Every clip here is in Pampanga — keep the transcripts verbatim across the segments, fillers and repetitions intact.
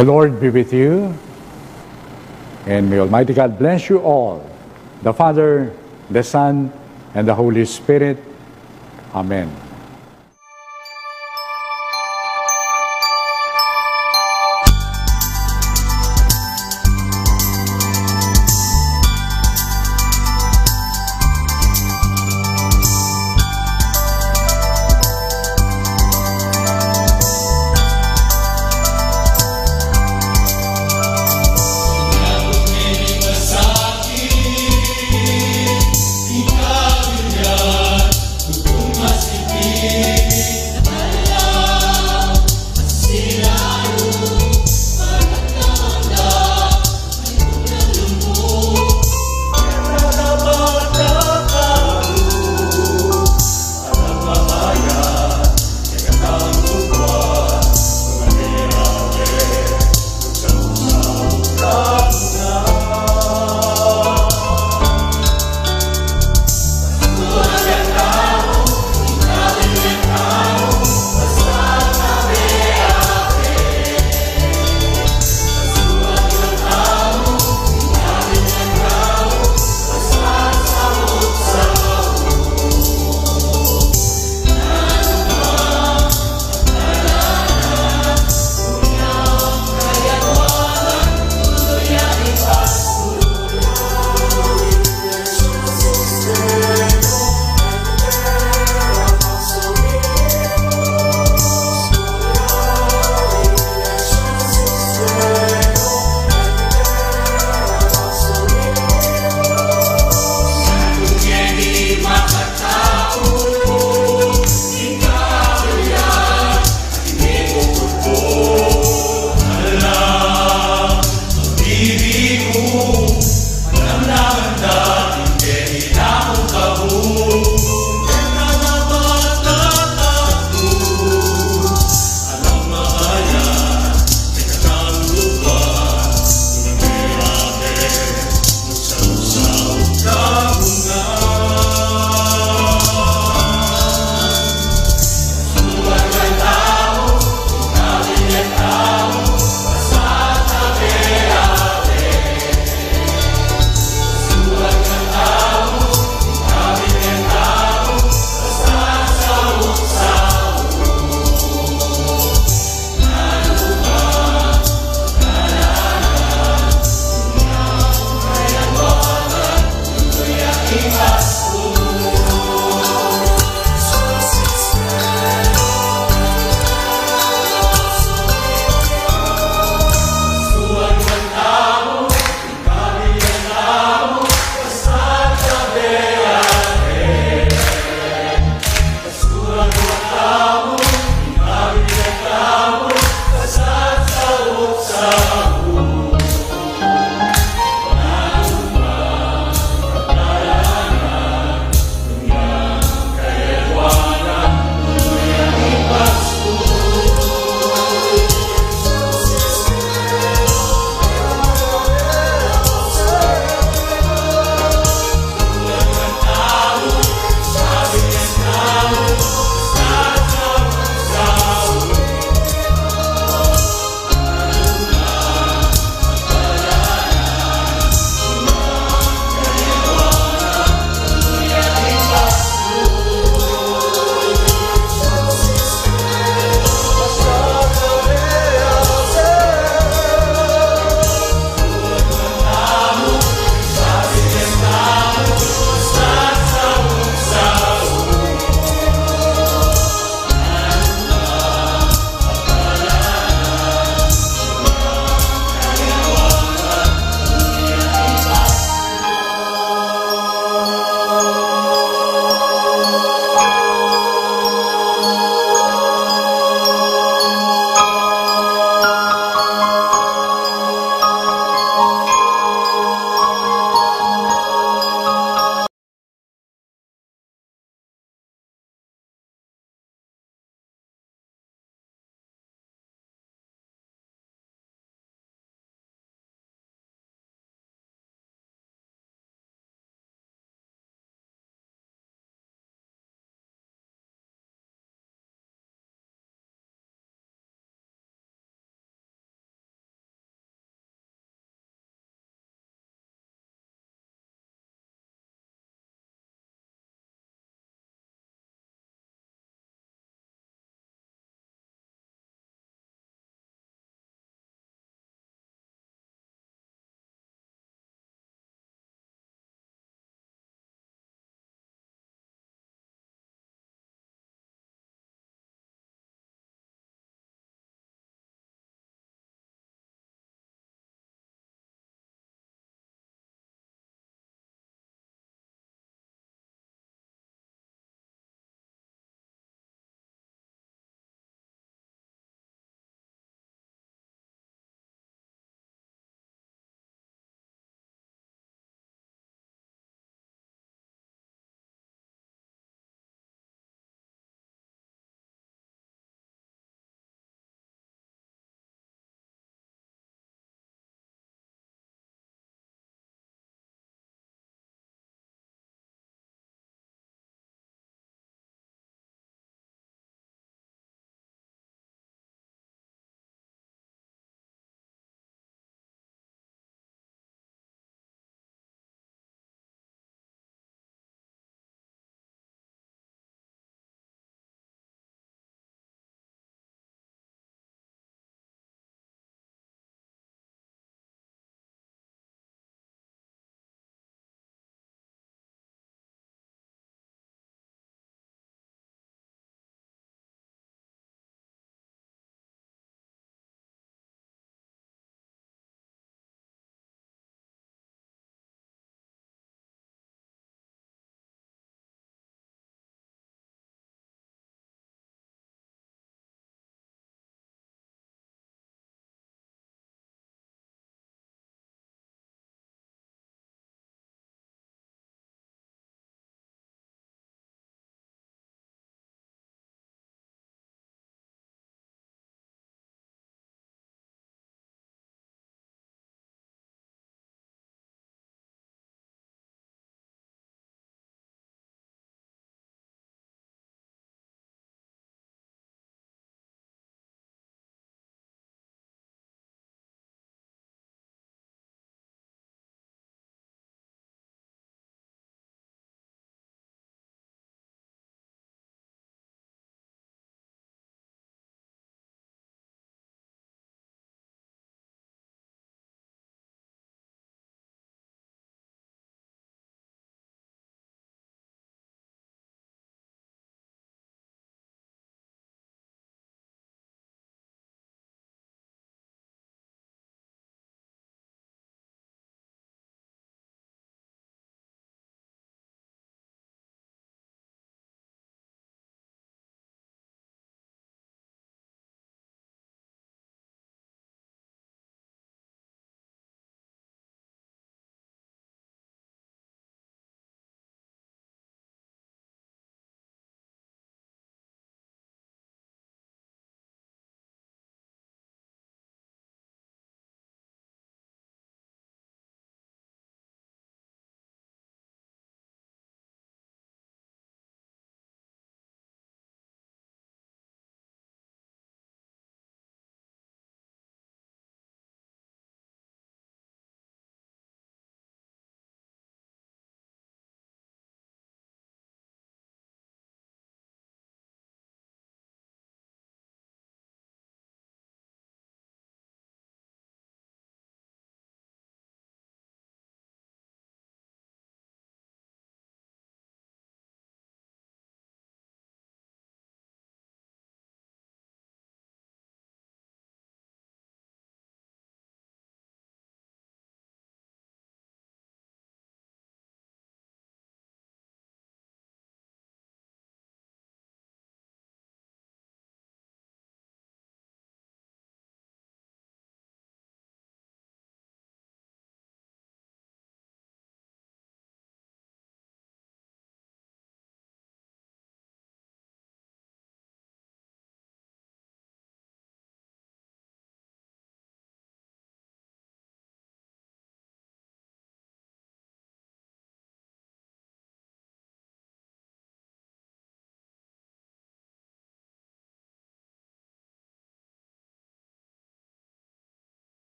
The Lord be with you, and may Almighty God bless you all, the Father, the Son, and the Holy Spirit. Amen.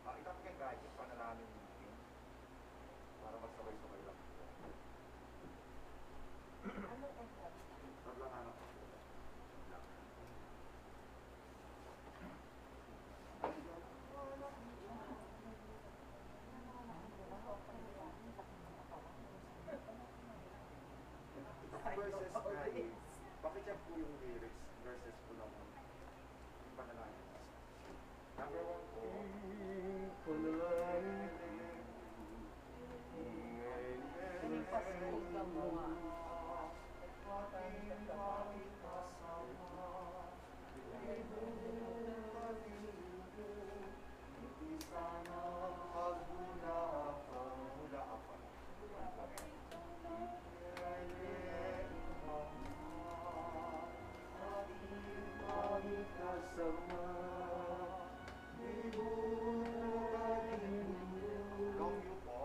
Makita ko kaya kahit yung panalangin natin para magsabay-sabay lang po. Ano ang Tablang anak ko. Verses nga eh. Bakit yan po yung lyrics? Verses po ng panalangin. Number one po. Panalangin. Ating Paskong Gabunga. Long U po.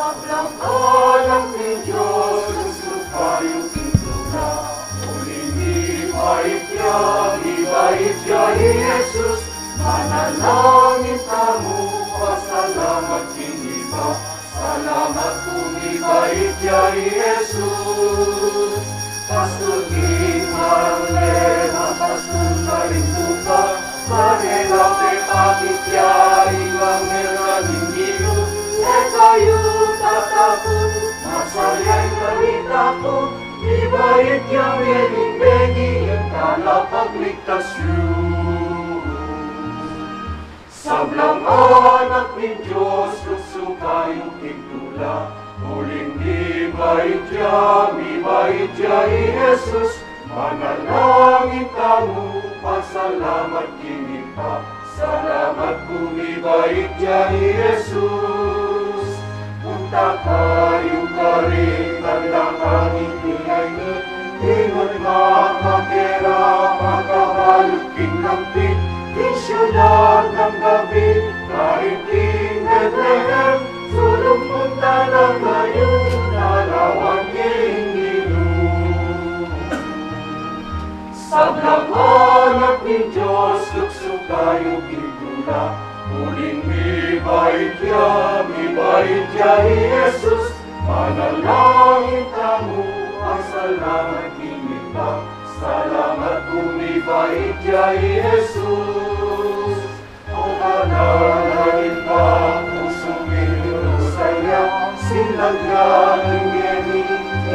Sablang Anak ning Dios, luksuk kayu king tula, uling mibait ya, mibait ya i Jesus. Manalangin tamu, pasalamat king Ibpa. Salamat ku, mibait ya i Jesus. Pastul king marang le mapastul karing tupa, karela mepakit ya ing anghel na ning Ginu. E kayu tatakut, masaya ing balita ku, mibait yang e ning bengi, ing talapagligtas yu. Sablang Anak ning Dios, luksuk kayu king tula, uling mibait ya, mibait ya i Jesus. Manalangin tamu, pasalamat king Ibpa. Salamat ku, mibait ya i Jesus. Punta kayu karing tanda karing tinan mi, ibat makakera, makabalu king lampit, king siudad nang David, karing king Betlehem, sulung punta na kayu, lalawan king Ginu. Sablang Anak ning Dios, luksuk kayu king tula, uling mibait ya, mibait ya i Jesus. Manalangin tamu, pasalamat king Ibpa. Salamat ku, mibait ya i Jesus. O banal a Ibpa, kusung ing dusa ya, sinag ya king bie mi,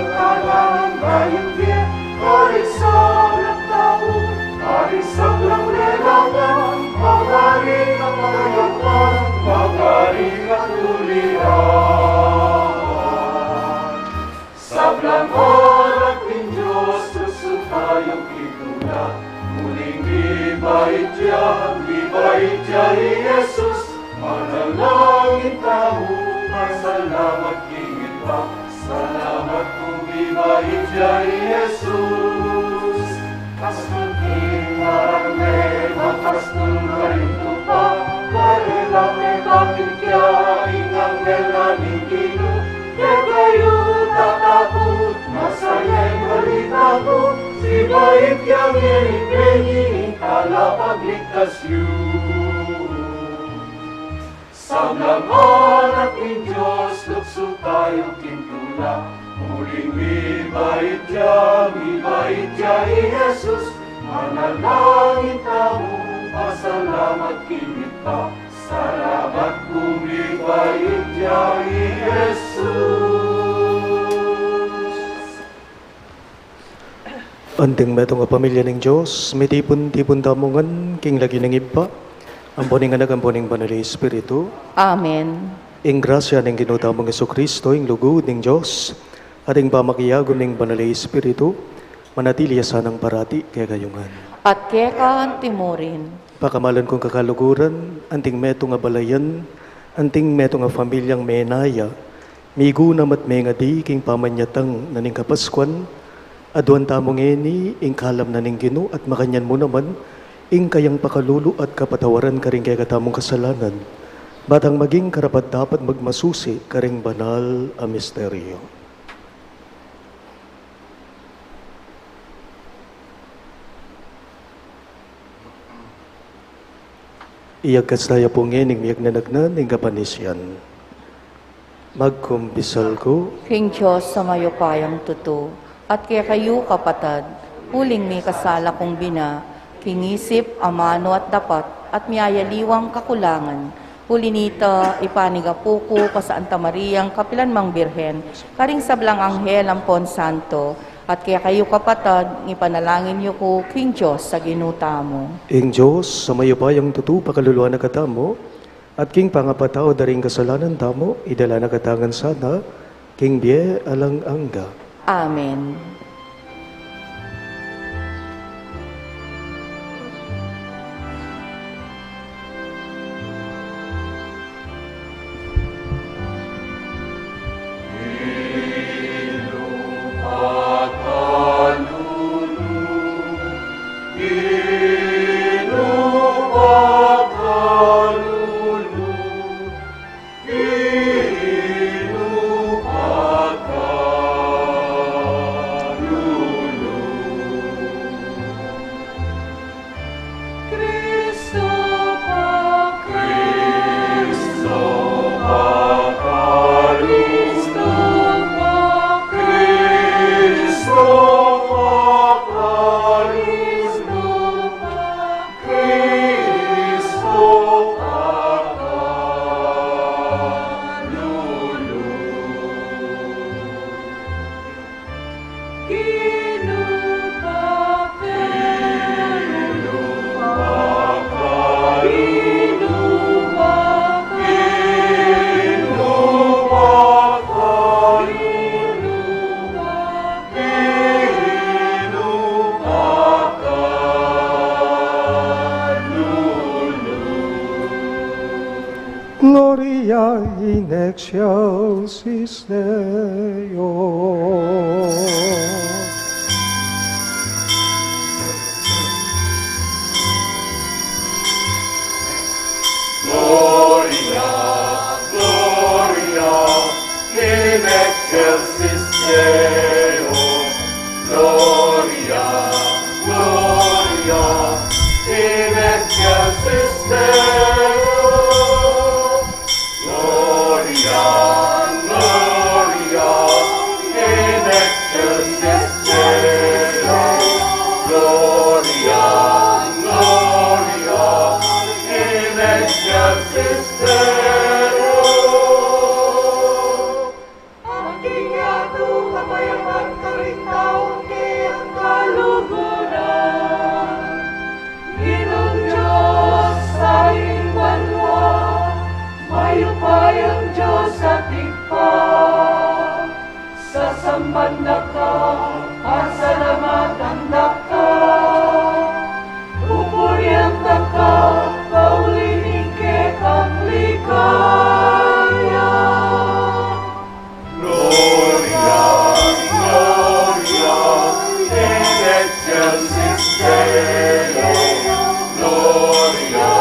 ing kanan ning bayung bie, karing sablang tau, karing sablang lelawan, magari ka kayapan, magari ka tuliran. Sablang Anak ning Dios, luksuk kayu king tula, uling mibait ya, mibait ya i Jesus. Manalangin tamu, pasalamat king Ibpa. Salamat ku, mibait ya i Jesus. Pastul king marang le mapastul karing tupa, karela mepakit ya ing anghel na ning Ginu. E kayu tatakut, masaya ing balita ku, mibait yang e ning bengi, ing talapagligtas yu. Sablang Anak ning Dios, luksuk kayu king tula, uling mibait ya, mibait ya i Jesus. Manalangin tamu, pasalamat king Ibpa. Salamat ku, mibait ya i Jesus. Anting metung a pamilya ning Dios, mitipun-tipun tamu ngan king lagyu ning Ibpa, ampo ning Anak, ampo ning Banal a Espiritu. Amen. Ing grasya ning Ginu tamung Jesucristo, ing lugud ning Dios, at ing pamakiabe ning Banal a Espiritu, manatili ya sanang parati kekayu ngan. At keka antimurin. Pakamalan kung kakaluguran, anting metung a balayan, anting metung a pamilyang menaya, migunam at mengadi king pamanyatang na ning Kapaskuan, aduan tamu ngeni ing kalam na ning Ginu at makanyan mu naman ing kayang pakalulu at kapatawaran karing kekatamung kasalanan, ba tang maging karapat-dapat magmasusi karing banal a misteryo. Iyagkas taya pu ngeni ing miyag na nagnan ning kapanisian. Magkumpisal ku king Dios a mayupayang tutu, at kekayu, kapatad, uling mikasala kung bina, king isip, amanu at dapat, at miyayaliwang kakulangan. Uli nita, ipanigapu ku ka Santa Mariang kapilan mang Birhen, karing sablang anghel ampon santo, at kekayu, kapatad, ipanalangin yu ku king Dios a Ginu tamu. Ing Dios a mayupayang tutu pakaluluan na katamu, at king pangapatawad da ring kasalanan tamu, idala na katamu ngan sana king bie alang angga. Amen. Gloria in excelsis Deo. Gloria, Gloria in excelsis Deo. Gloria, Gloria in excelsis Deo. Gloria, Gloria in excelsis Deo. Gloria, Gloria in excelsis Deo. Aking yatu kapayapan karing taung kayang kaluguran. Ginung Dios, Ibpang banua, mayupayang Dios at Ibpa, sasamban da ka, pasalamatan da ka, pupurian da ka, kauli ning kekang ligaya. Gloria, Gloria in excelsis Deo. Gloria,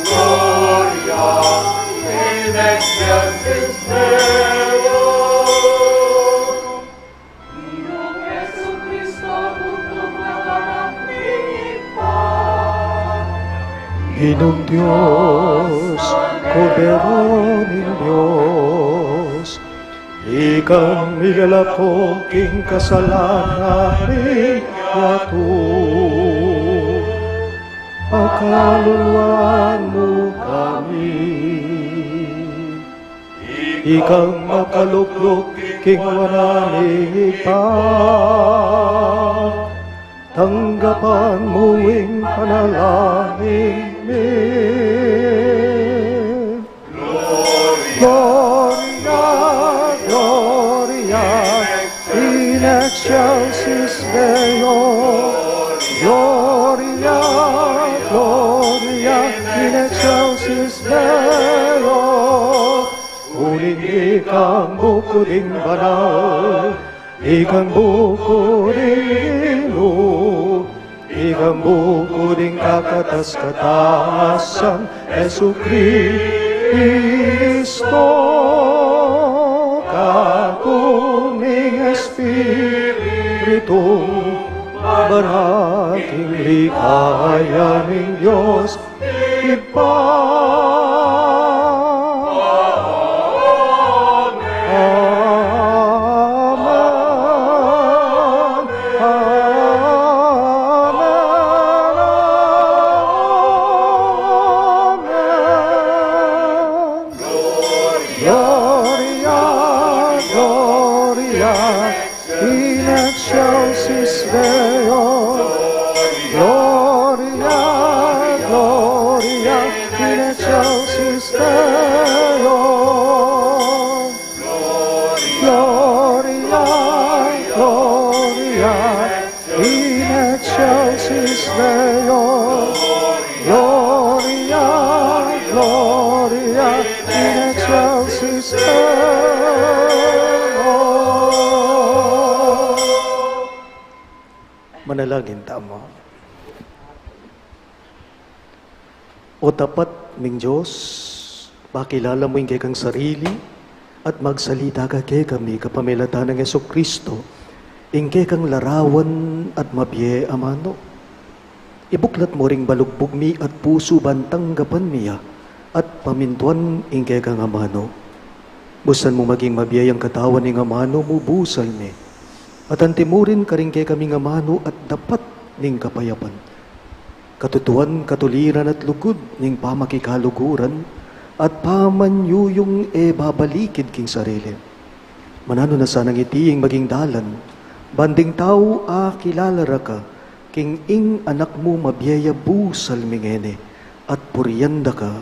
Gloria in excelsis Deo. Ginung Jesucristo, buntung a Anak ning Ibpa. Ginung Dios, Kordero ning Dios, ikang milalako king kasalanan ning yatu, pakaluluan mu kami. Ikang makalukluk king wanan ning Ibpa, tanggapan mu ing panalangin mi. Gloria, Gloria in excelsis Deo. Gloria, Gloria in excelsis Deo. Uling ikang buku ding banal, ikang buku ding Ginu, ikang buku ding kakatas-katasan, Jesukristo, kakung ning Espiritung Banal, king ligaya ning Dios Ibpa. Amen. Amen. Amen. Gloria, Gloria in excelsis Deo. Gloria, Gloria in excelsis Deo. Gloria, Gloria in excelsis Deo. Gloria, Gloria in excelsis Deo. Manalangin tamu. O tapat ming Dios, pakilala mu ing kekang sarili at magsalita ka kekami kapamilatan nang Jesucristo, ing kekang larawan at mabie a amanu. Ibuklat mu ring balugbug mi at pusu ban tanggapan mi ya at pamintuan ing kekang amanu. Busan mu maging mabie yang katawan ning amanu mu, busal mi. At antimurin karing kekaming amanu at dapat ning kapayapan, katutuan, katuliran at lugud ning pamakikaluguran at pamanyuyung e babalikid king sarili. Mananu na sanang iti ing maging dalan, ban ding tau akilala ra ka king ing Anak mu mabie a busal mi ngeni, at purian da ka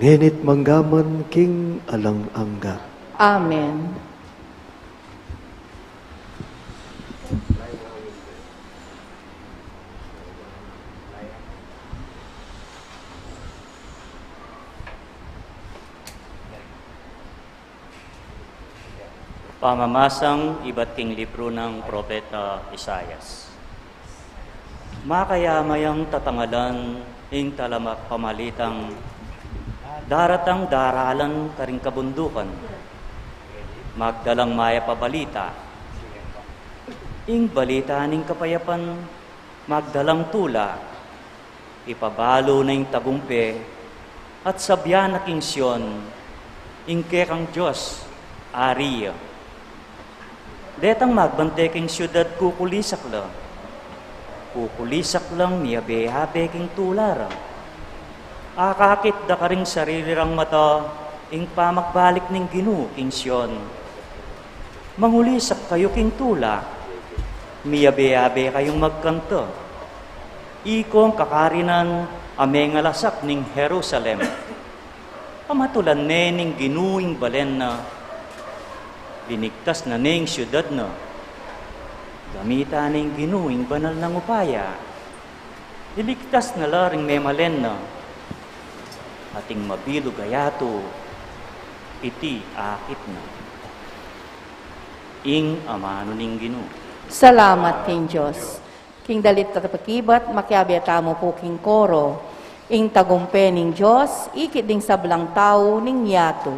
ngeni't manggaman king alang angga. Amen. Pamamasang ibat king libru nang Propeta Isaias. Makayama yang tatangalan ing talamang pamalitang daratang daralan karing kabundukan, magdalang mayap a balita, ing balita ning kapayapan, magdalang tula, ipabalu na ing tagumpe, at sabyan na king Sion, ing kekang Dios, Ari ya. Detang magbante king siudad kukulisak la, kukulisak lang miyabe-yabe king tula ra. Akakit da karing sarili rang mata ing pamagbalik ning Ginu king Sion. Mangulisak kayu king tula, miyabe-yabe kayung magkanta. Ikong kakarinan a mengalasak ning Jerusalem. Pamatulan ne ning Ginu ing balen na, linigtas na ne ing siudad na. Gamitan ne ning Ginu ing banal nang upaya. Iligtas na la ring memalen na, at ing mabilug a yatu, iti akit na. Ing amanu ning Ginu. Salamat king Dios. King dalit a pakibat, makiabe tamu pu king koro. Ing tagumpe ning Dios, ikit ding sablang tau ning yatu.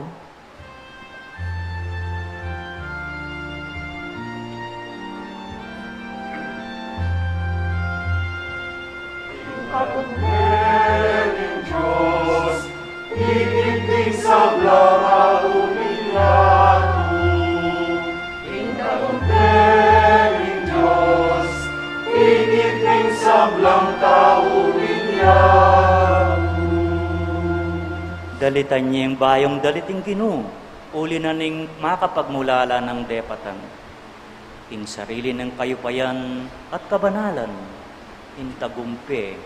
Ing tagumpe ning Dios, ikit ding sablang tau ning yatu. Ing tagumpe ning Dios, ikit ding sablang tau ning yatu. Dalitan ye ing bayung dalit ing Ginu, uli na ning makapagmulala nang depatan. Ing sarili nang kayupayan at kabanalan, ing tagumpe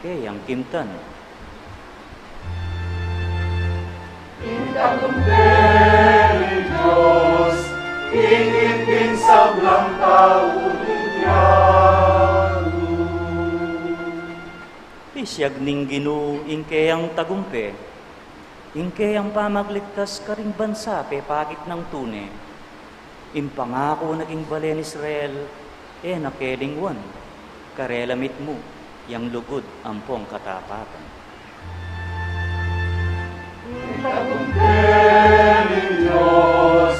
keyang kimtan. Ing tagumpe ning Dios, ikit ding sablang tau ning yatu. Pisiag ning Ginu ing keyang tagumpe, ing keyang pamagligtas karing bansa pepakit nang tune. Ing pangaku na king balen Israel, e na kelingwan, karela mitmu yang lugud ampong katapatan. Ing tagumpe ning Dios,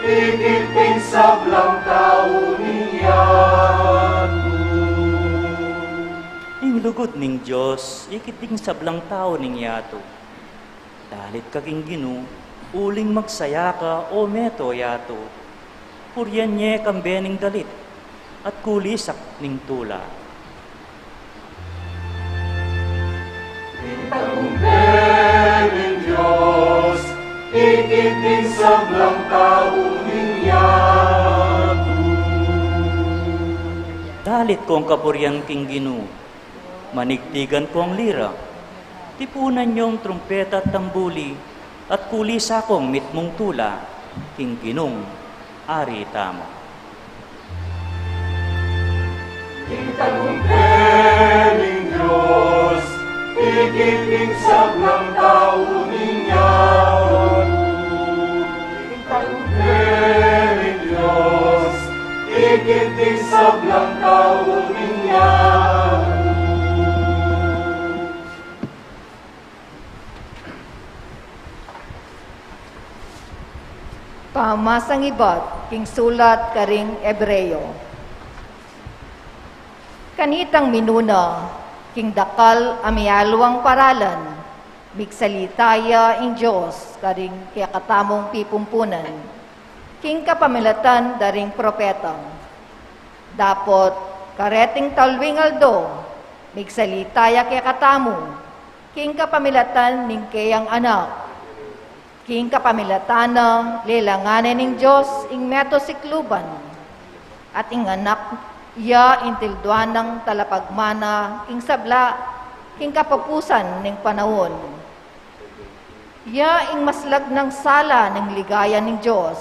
ikit ding sablang tau ning yatu. Ing lugud ning Dios, ikit ding sablang tau ning yatu. Dalit ka king Ginu, uling magsaya ka, o meto yatu. Purian ye kambe ning dalit at kulisak ning tula. Ing tagumpe ning Dios, ikit ding sablang tau ning yatu. Dalit kong kapurian king Ginu, manigtigan kong lira, tipunan yong trumpeta at tambuli, at kulisa kong mitmung tula king Ginung Ari tamu. Ing tagumpe ning Dios, ikit ding sablang tau ning yatu. Ing tagumpe ning Dios, ikit ding sablang tau ning yatu. Pamasang ibat king sulat karing Hebreo. Kanitang minuna, king dakal a mialuang paralan, migsalita ya ing Dios karing kekatamung pipumpunan, king kapamilatan da ring propeta. Dapot kareting talwing aldo, migsalita ya kekatamu, king kapamilatan ning keyang Anak. King kapamilatan na, lelangan ne ning Dios ing meto sikluban, at ing Anak ya ing tilduan nang talapagmana king sabla, king kapupusan ning panaun. Ya ing maslag nang sala ning ligaya ning Dios,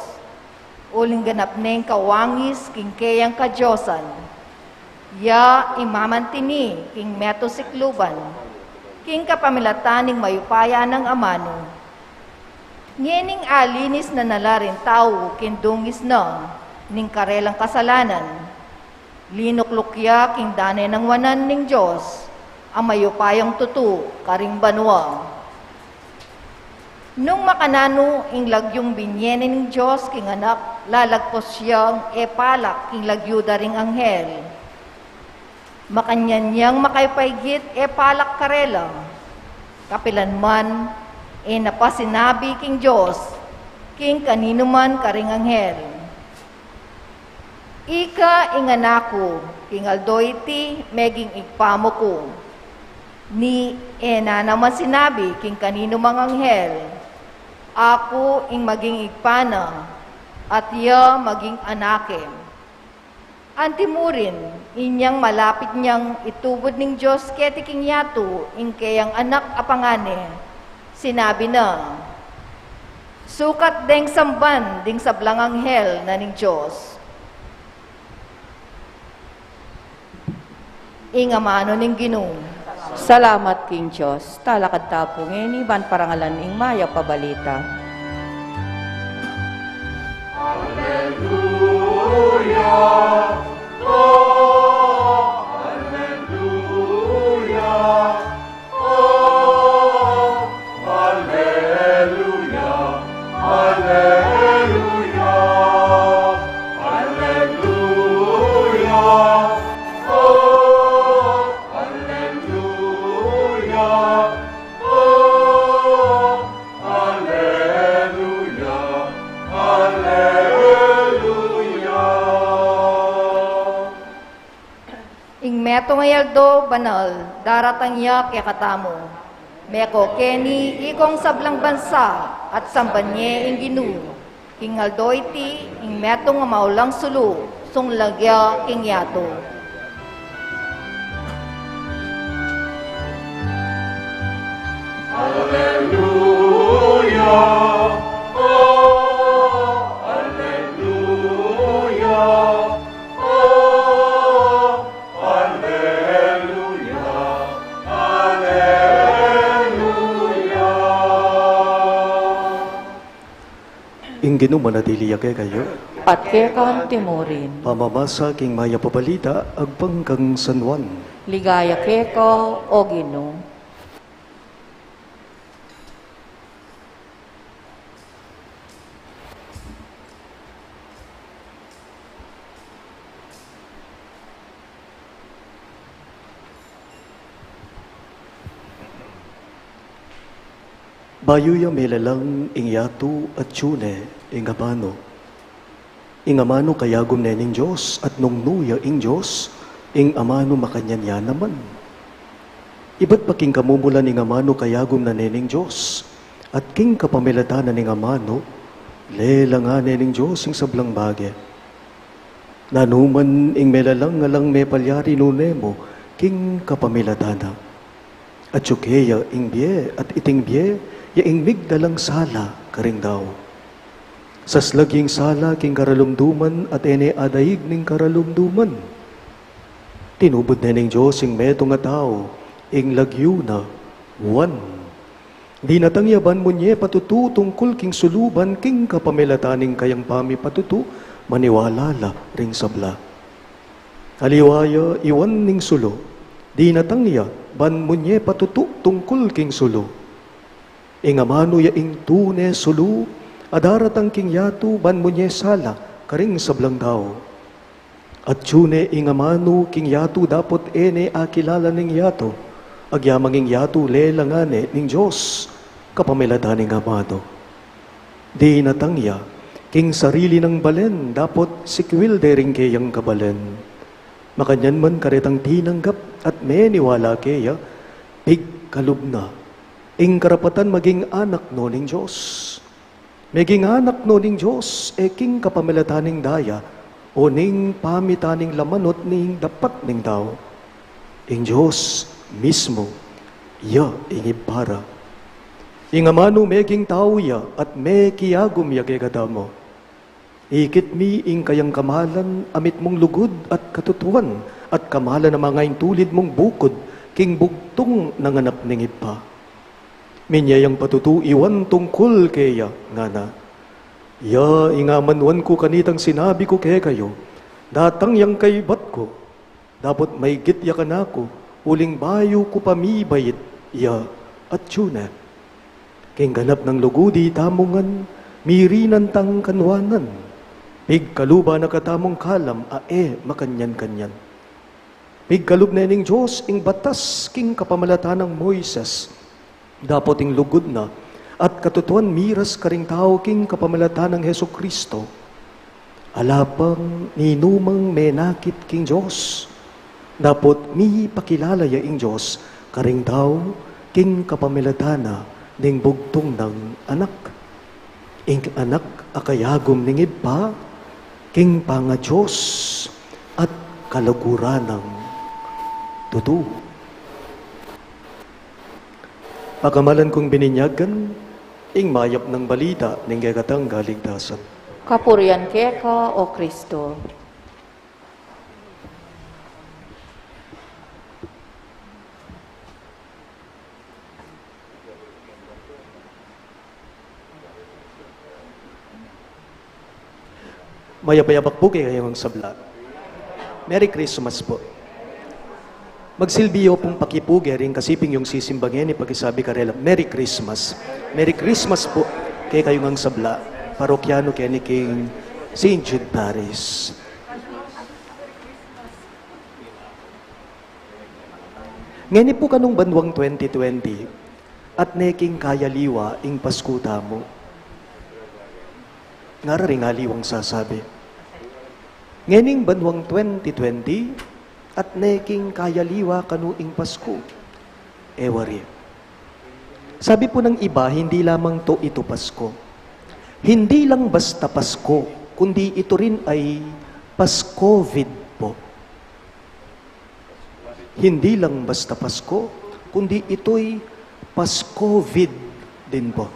uling ganap neng kawangis king keyang kadiosan. Ya ing mamantini king meto sikluban, king kapamilatan ning mayupaya nang amanu. Ngening alinis na na la ring tau king dungis na ning karelang kasalanan, linukluk ya king dane nang wanan ning Dios, a mayupayang tutu karing banua. Nung makananu ing lagyung binie ning Dios king anak, lalagpus yang e palak king lagyu da ring anghel. Makanyan yang makaipaigit e palak karela. Kapilan man, e na pa sinabi king Dios king kaninu man karing anghel, "Ika ing anak ku, king aldo iti meging Ibpa mu ku." Ni e na naman sinabi king kaninu mang anghel, "Aku ing maging Ibpa na, at iya maging anak e." Antimurin, inyang malapit nang itubud ning Dios keti king yatu ing keyang Anak a pangane, sinabi na, "Sukat deng samban ding sablang anghel na ning Dios." Ing amanu ning Ginu. Salamat king Dios. Talakad ta pu ngeni ban parangalan ing mayap a balita. Alleluia. Oh, alleluia, alleluia, alleluia. Oh, alleluia. Oh, alleluia, alleluia. Ing metung a aldo banal, daratang ya kekatamu. Meko keni ikong sablang bansa, at samban ye ing Ginu. King aldo iti, ing metung a maulang sulu, sunglag ya king yatu. Alleluia, oh, alleluia. Oh, alleluia, alleluia. Ing Ginu manatili ya kekayu. At keka antimurin. Pamamasa king mayap a balita agpang kang San Juan. Ligaya keka, O Ginu. Bayu ya melalang ing yatu, atyu ne ing amanu. Ing amanu kayagum ne ning Dios, at nung nu ya ing Dios, ing amanu makanyan ya naman. Ibat pa king kamumulan ing amanu kayagum na ne ning Dios, at king kapamilatan na ning amanu, lelangan ne ning Dios ing sablang bage. Nanu man ing melalang alang mepalyari nune mu king kapamilatan na. Atyu keya ing bie, at iting bie ya ing migdalang sala karing tau. Saslag ing sala king karalumduman at e ne adaig ning karalumduman. Tinubud ne ning Dios ing metung a tau, ing lagyu na Juan. Dinatang ya ban munye patutu tungkul king sulu ban king kapamilatan ning kayang pamipatutu maniwala la ring sabla. Aliwa ya i Juan ing sulu, dinatang ya ban munye patutu tungkul king sulu. Ing amanu ya ing tune sulu a daratang king yatu ban munye sala karing sablang tau. Atyu ne ing amanu king yatu dapot e ne akilala ning yatu, agyamang ing yatu lelangan ne ning Dios kapamilatan ning amanu. Dinatang ya king sarili nang balen dapot sikwil de ring keyang kabalen. Makanyan man karetang tinanggap at meniwala keya, pigkalub na ing karapatan maging anak no ning Dios. Meging anak no ning Dios, e king kapamilatan ning daya, o ning pamitan ning lamanut ning dapat ning tau. Ing Dios mismu, ya ing Ibpa ra. Ing amanu meging tau ya, at mekiagum ya kekatamu. Ikit mi ing kayang kamalan a mitmung lugud at katutuan, at kamalan a mangaintulid mung bukud king bugtung nang anak ning Ibpa. Minya yang patutu iwan tungkul keya, ngana. Ya ing amanuan ku kanitang sinabi ku kekayu, datang yang kaybat ku, dapot maygit ya kanaku, uling bayu ku pa mibait ya, atyu na. King ganap nang lugud itamu ngan, mirinan tang kanwanan. Pigkaluban na katamung kalam a e makanyan-kanyan. Pigkalub ne ning Dios ing batas king kapamilatan nang Moises, dapot ing lugud na, at katutuan miras karing tau king kapamilatan nang Jesu-Cristo. Ala pang ninumang menakit king Dios, dapot mipakilala ya ing Dios karing tau king kapamilatan na ning bugtung nang Anak. Ing Anak a kayagum ning Ibpa, king pangaDios at kaluguran nang tutu. Pagamalan kung bininyagan, ing mayap nang balita ning kekatang kaligtasan. Kapurian keka, O Kristo. Mayap a yabak pu kekayu ngang sabla. Merry Christmas pu. Magsilbi yu pung pakipuge ring kasiping yung sisimba ngeni, pakisabi karela, "Merry Christmas." Merry Christmas pu kekayu ngang sabla. Parokyanu keni king Saint Jude Parish. Ngeni pu kanung banuang twenty twenty, atne king kayaliwa ing Pasku tamu. Ngara ring aliwang sasabi, ngening banuang twenty twenty, atne king kayaliwa kanu ing Pasku. E wari. Sabi pu nang iba, hindi lamang to ito Pasko. Hindi lang basta Pasko, kundi ito rin ay Pascovid po. Hindi lang basta Pasko, kundi ito'y Pascovid din po.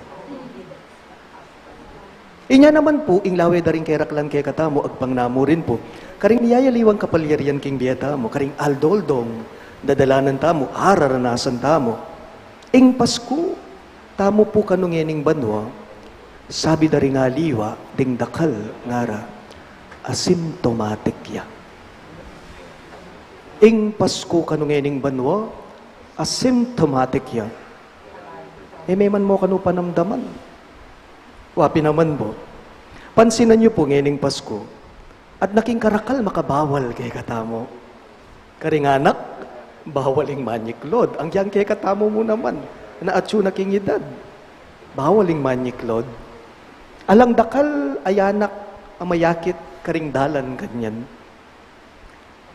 Inya naman pu, ing lawe da ring keraklan kekatamu, agpang na mu rin pu, karing miyayaliwang kapalyarian king bie tamu, karing aldo-aldong dadalanan tamu, araranasan tamu. Ing Pasku tamu pu kanu ngening banua, sabi da ring aliwa, ding dakal ngara, asymptomatic ya. Ing Pasku kanu ngening banua, asymptomatic ya. E me man mu kanu panamdaman. Wa pin naman pu. Pansinan yu pu ngening Pasku, atna king karakal makabawal kekatamu. Karing anak, bawal ing manyiklod. Agyang kekatamu mu naman, na atyu na king edad, bawal ing manyiklod. Alang dakal a anak a mayakit karing dalan kanyan.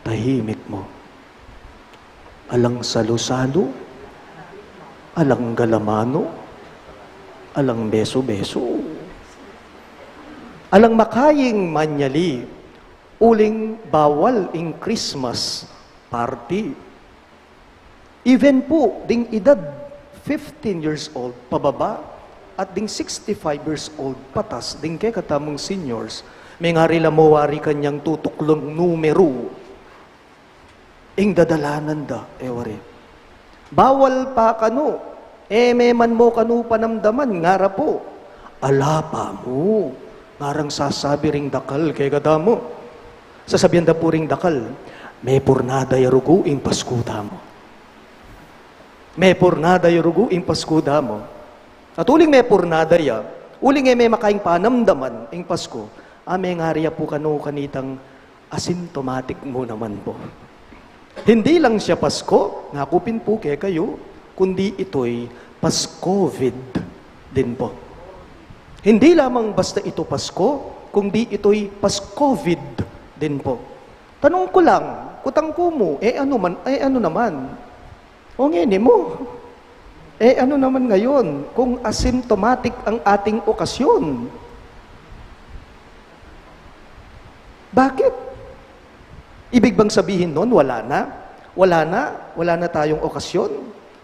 Tahimik mu. Alang salu-salu, alang galamanu, alang besu-besu. Alang makaying manyali, uling bawal ing Christmas party. Even pu ding edad fifteen years old pababa at ding sixty-five years old patas, ding kekatamung seniors, mengari la mu wari kanyang tutuklung numeru. Ing dadalanan da, e wari. Bawal pa kanu, e me man mu kanu panamdaman, ngara pu. Ala pa mu, ngarang sasabi ring dakal kekatamu. Sasabian da pu ring dakal, mepurnada ya rugu ing Pasku tamu. Mepurnada ya rugu ing Pasku tamu. At uling mepurnada ya, uling e me makaing panamdaman ing Pasku, a mengari ya pu kanu kanitang asymptomatic mu naman pu. Hindi lang siya Pasko, ngaku pin pu kekayu, kundi ito'y Pascovid din pu. Hindi lamang basta ito Pasko, kundi ito'y Pascovid din pu. Tanung ku lang, kutang ku mu, e anu man, e anu naman? O ngeni mu, e anu naman ngayon kung asymptomatic ang ating okasyon? Bakit? Ibig bang sabihin nun, wala na? Wala na? Wala na tayong okasyon?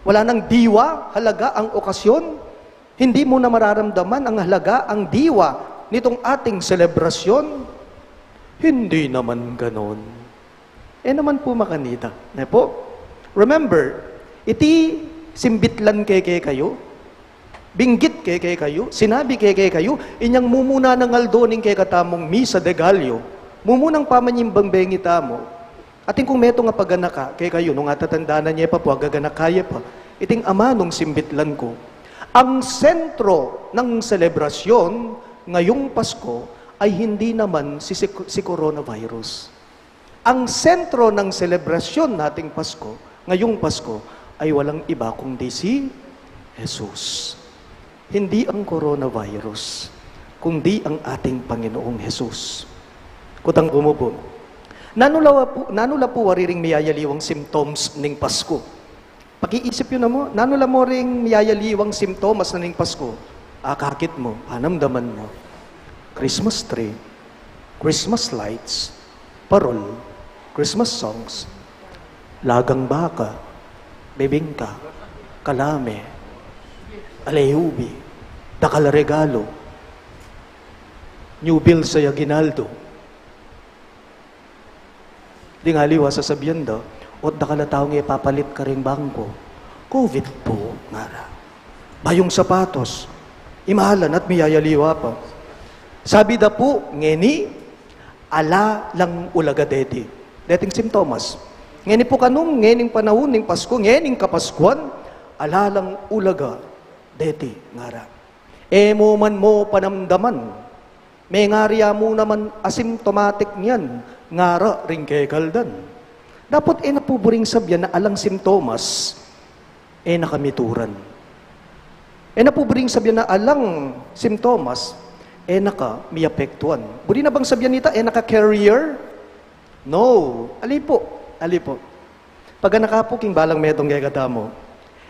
Wala nang diwa, halaga ang okasyon? Hindi mo na mararamdaman ang halaga, ang diwa nitong ating selebrasyon? Hindi naman ganon. E naman pu makanita, ne pu? Remember, iti simbitlan ke kekayu, Binggit ke kekayu, sinabi ke kekayu, inyang mumuna nang aldo ning kekatamung misa de Gallo, mumunang pamanyimban bengi tamu. Atin kung metung a paganaka kekayu, nung atatandanan ye pa pu, agaganaka ye pa, iting amanung simbitlan ku. Ang sentro ng selebrasyon ngayong Pasko ay hindi naman si, si, si coronavirus. Ang sentro ng selebrasyon nating Pasko, ngayong Pasko, ay walang iba kundi si Jesus. Hindi ang coronavirus, kundi ang ating Panginoong Jesus. Kutang ku mu pu, nanu la pu, nanu la pu wari ring miyayaliwang symptoms ning Pasko? Pakiisip yu namu, nanu la mu ring miyayaliwang simptomas na ning Pasko? Akakit mu, panamdaman mu. Christmas tree, Christmas lights, parol, Christmas songs, lagang baka, bibingka, kalame, aleubi, dakal a regalo, new bills a aguinaldo. Ding aliwa sasabian da, "Ot dakal a taung e papalit karing bangko." Covid pu, ngara. Bayung sapatos, imalan at miyayaliwa pa. Sabi da pu, ngeni, ala lang ulaga deti. Deting simptomas. Ngeni pu kanung, ngening panaun ning Pasko, ngening Kapaskuan, ala lang ulaga deti, ngara. E mu man mu panamdaman. Mengari ya mu naman asymptomatic niyan, ngara ring kekaldan. Dapot e na pu buring sabian na alang simptomas, e na ka mituran. E na pu buring sabian na alang simptomas, e na ka miapektuan. Buri na bang sabian ita, e na ka carrier? No. Ali pu, ali pu. Paganaka pu king balang metung kekatamu,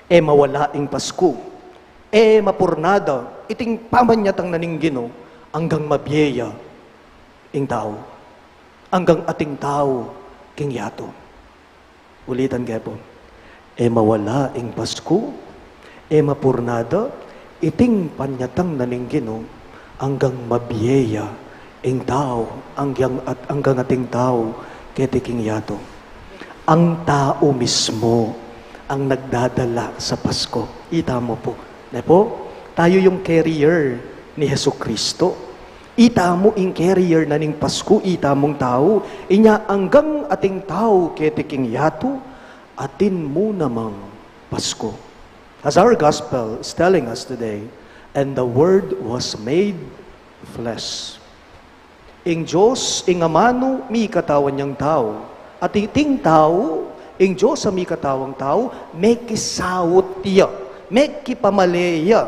e mawala ing Pasku, e mapurnada iting pamanyatang na ning Ginu, anggang mabie ya ing tau, anggang ating tau king yatu. Ulitan ke pu, e mawala ing Pasku, e mapurnada iting panyatang na ning Ginu, anggang mabie ya ing tau, anggang at, anggang ating tau keti king yatu. Ang tau mismo ang nagdadala sa Pasko. Ita mu pu, ne pu? Tayu yung carrier ni Jesucristo. Ita mu ing carrier na ning Pasku, ita mung tau. Inya anggang ating tau keti king yatu, atin mu namang Pasku. As our gospel is telling us today, "And the Word was made flesh." Ing Dios, ing Amanu, mikatawan yang tau. At iting tau, ing Dios a mikatawang tau, mekisaut ya, mekipamale ya,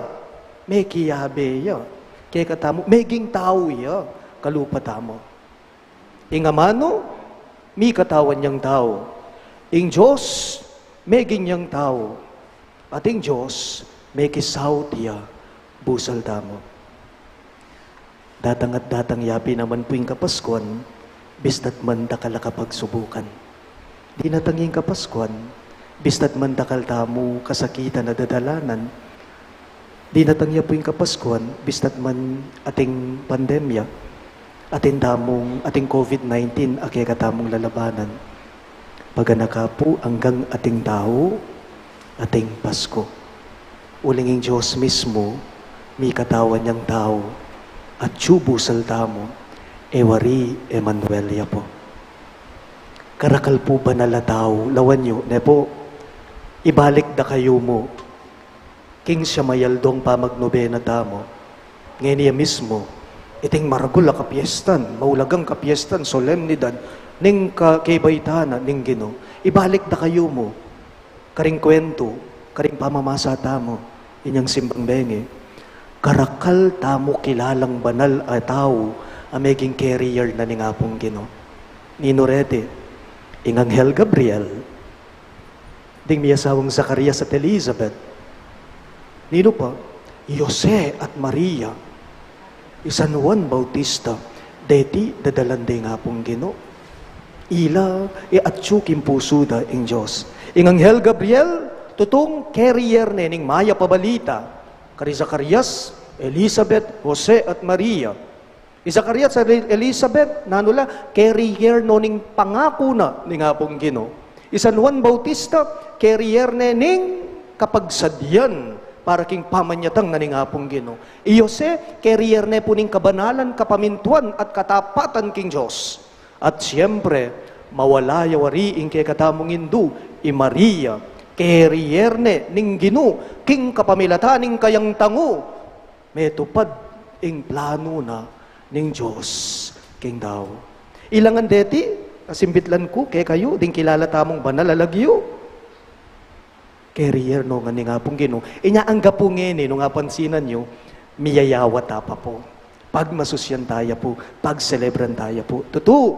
mekiyabe ya kekatamu, meging tau ya kalupa tamu. Ing Amanu, mikatawan yang tau. Ing Dios, meging yang tau. At ing Dios, mekisaut ya busal tamu. Datang at datang ya pin naman pu ing Kapaskuan, bista't man dakal a kapagsubukan. Dinatang ing Kapaskuan, bista't man dakal tamu kasakitan a dadalanan. Dinatang ya pu ing Kapaskuan, bista't man ating pandemya, atin tamung, ating covid nineteen a kekatamung lalabanan. Paganaka pu anggang ating tau, ating Pasku. Uling ing Dios mismu, mikatawan yang tau, atyu busal tamu, e wari Emmanuel ya pu. Karakal pu banal a tau, lawan yu, ne pu? Ibalik da kayu mu king siyamayaldong pamagnobena tamu. Ngeni ya mismu, iting maragul a kapiestan, maulagang kapiestan, solemnidad, ning ka-, kebaitan na ning Ginu. Ibalik da kayu mu karing kuwentu, karing pamamasa tamu, inyang simbang bengi. Karakal tamu kilalang banal a tau a meging carrier na ning Apung Ginu. Ninu reti? Ing Anghel Gabriel, ding miyasawang Zacarias at Elizabeth. Ninu pa? I Jose at Maria. I San Juan Bautista, deti dadalan da ing Apung Ginu. Ila, e atyu king pusu da ing Dios. Ing Anghel Gabriel, tutung carrier ne ning mayap a balita kari Zacarias, Elizabeth, Jose at Maria. I Zacarias at Elizabeth, nanu la? Carrier no ning pangaku na ning Apung Ginu. I San Juan Bautista, carrier ne ning kapagsadian para king pamanyatang na ning Apung Ginu. I Jose, carrier ne pu ning kabanalan, kapamintuan at katapatan king Dios. At siyempre, mawala ya wari ing kekatamung indu, i Maria, carrier ne ning Ginu king kapamilatan ning kayang tangu. Metupad ing planu na ning Dios king tau. Ilangan deti, asimbitlan ku kekayu ding kilala tamung banal a lagyu. Carrier no ngan ning Apung Ginu. Inya anggapu ngeni, nung apansinan yu, miyayawat ta pa pu. Pagmasusyan taya pu, pagselebran taya pu. Tutu,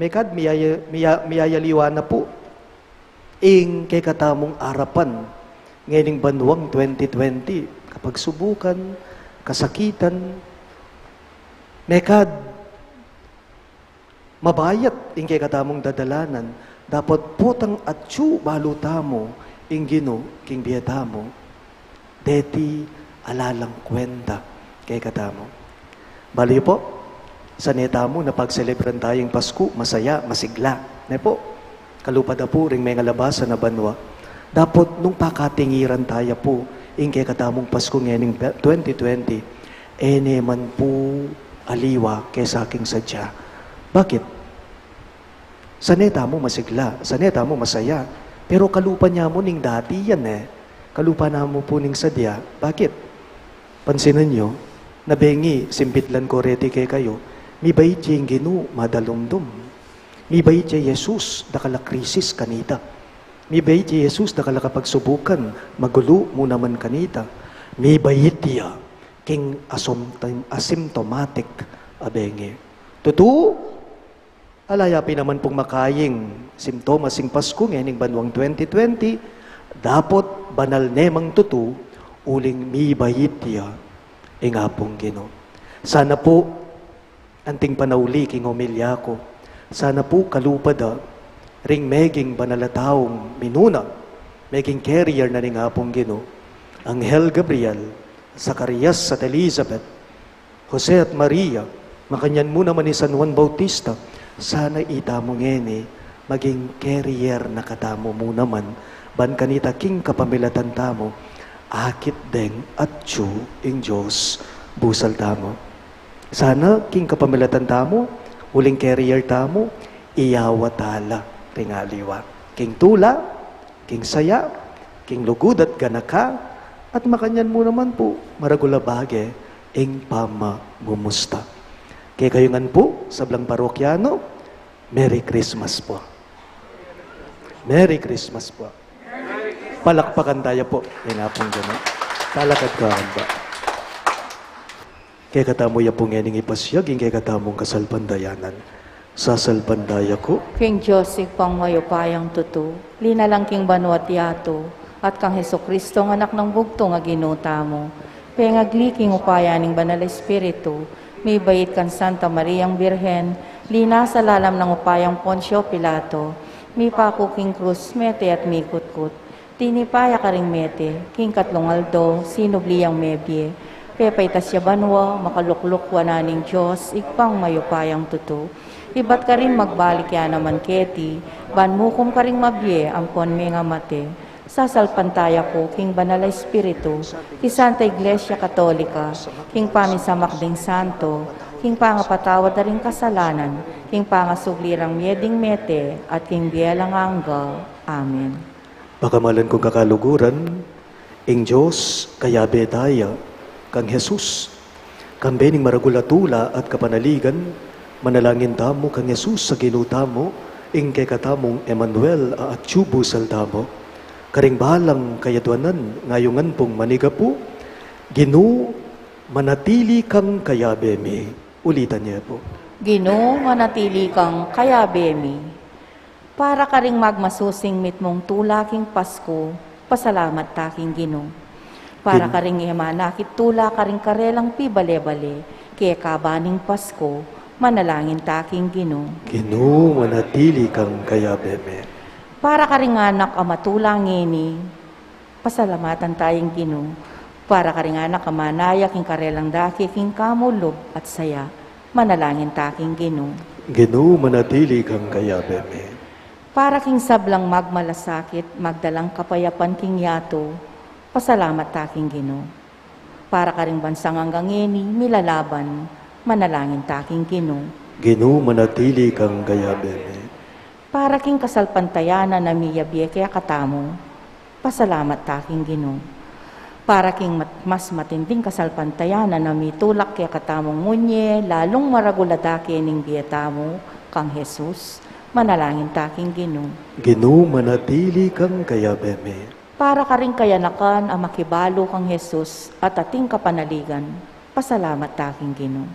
mekad miyaya-, miya-, miyayaliwa na pu ing kekatamung arapan ngening banuang twenty twenty, kapagsubukan, kasakitan, mekad mabayat ing kekatamung dadalanan, dapot potang atyu balu tamu ing Ginu king bie tamu. Deti alalang kuenta kekatamu. Balu yu pu, sane tamu na pagselebran taya ing Pasku, masaya, masigla. Ne pu? Kalupa da pu ring mengalabas a banua. Dapot nung pakatingiran taya pu ing kekatamung Pasku ngening twenty twenty, e ne man pu aliwa kesa king sadya. Bakit? Sane tamu masigla, sane tamu masaya. Pero kalupa ne mu ning dati yan e. Kalupa ne mu pu ning sadya. Bakit? Pansinan yu, na bengi, simbitlan ku reti kekayu, mibait ya ing Ginu madalumdum. Mibait ya i Jesus, dakal a krisis kanita. Mibait ya i Jesus, dakal a kapagsubukan, magulu mu naman kanita. Mibait ya king asymptom-, asymptomatic a bengi. Tutu, ala ya pin naman pung makaing simptomas ing Pasku ngening banuang twenty twenty, dapot banal ne mang tutu, uling mibait ya ing Apung Ginu. Sana pu, anting panauli king homilya ku, sana pu kalupa da ring meging banal a taung minuna, meging carrier na ning Apung Ginu, Anghel Gabriel, Zacarias at Elizabeth, Jose at Maria, makanyan mu naman i San Juan Bautista, sana itamu ngeni maging carrier na katamu mu naman, ban kanita king kapamilatan tamu, akit deng atyu ing Dios busal tamu. Sana king kapamilatan tamu, uling carrier tamu, iyawa tala ring aliwa. King tula, king saya, king lugud at ganaka, at makanyan mu naman pu, maragul a bage, ing pamamumusta. Kekayu ngan pu, sablang parokyano, Merry Christmas pu. Merry Christmas pu. Palakpakan taya pu, ing Apung Ginu. Talakad ka anda. Kekatamu ya pu ngening ipasiag ing kekatamung kasalpantayanan. Sasalpantaya ku king Dios, Ibpang mayupayang tutu, linalang king banua't yatu, at kang Jesucristo, a Anak nang bugtung a Ginu tamu, pengagli king upaya ning Banal a Espiritu, mibait kang Santa Mariang Birhen, linasa lalam nang upayang Poncio Pilato, mipaku king krus, mete at mikutkut, tinipa ya karing mete, king katlung aldo, sinubli yang mebie, pepaitas ya banua, makalukluk wanan ning Dios, Ibpang mayupayang tutu. Ibat karin magbalik ya naman keti, ban mukum karing mabie ampon mengamate. Sasalpantaya ku king Banal a Espiritu, king Santa Iglesia Katolika, king pamisamak ding santo, king pangapatawad da ring kasalanan, king pangasubli rang mie ding mete, at king bie alang angga. Amen. Pakamalan kung kakaluguran, ing Dios, kayabe taya, kang Jesus. Kambe ning maragul a tula at kapanaligan, manalangin tamu kang Jesus a Ginu tamu, ing kekatamung Emmanuel a atyu busal tamu. Karing balang kayadwanan, ngayungan pung manigapu, Ginu, manatili kang kayabe mi. Ulitan ye pu. Ginu, manatili kang kayabe mi. Para karing magmasusing mitmung tula king Pasku, pasalamat ta king Ginu. Para Gin- karing e manakit tula karing karelang pibale-bale, keka ba ning Pasku, manalangin ta king Ginu. Ginu, manatili kang kayabe mi. Para karing anak a matula ngeni, pasalamatan taya ing Ginu. Para karing anak a manaya king karelang dake king kamu lub at saya, manalangin ta king Ginu. Ginu, manatili kang kayabe mi. Para king sablang magmalasakit, magdalang kapayapan king yatu, Pasalamat ta king Ginu. Para karing bansang anggang ngeni milalaban, manalangin ta king Ginu. Ginu, manatili kang kayabe mi. Para king kasalpantayanan a miyabie kekatamu, pasalamat ta king Ginu. Para king mat-, mas matinding kasalpantayanan a mitulak kekatamung munye, lalung maragul a dake ning bie tamu kang Jesus, manalangin ta king Ginu. Ginu, manatili kang kayabe mi. Para karing kayanakan a makibalu kang Jesus at ating kapanaligan, pasalamat ta king Ginu.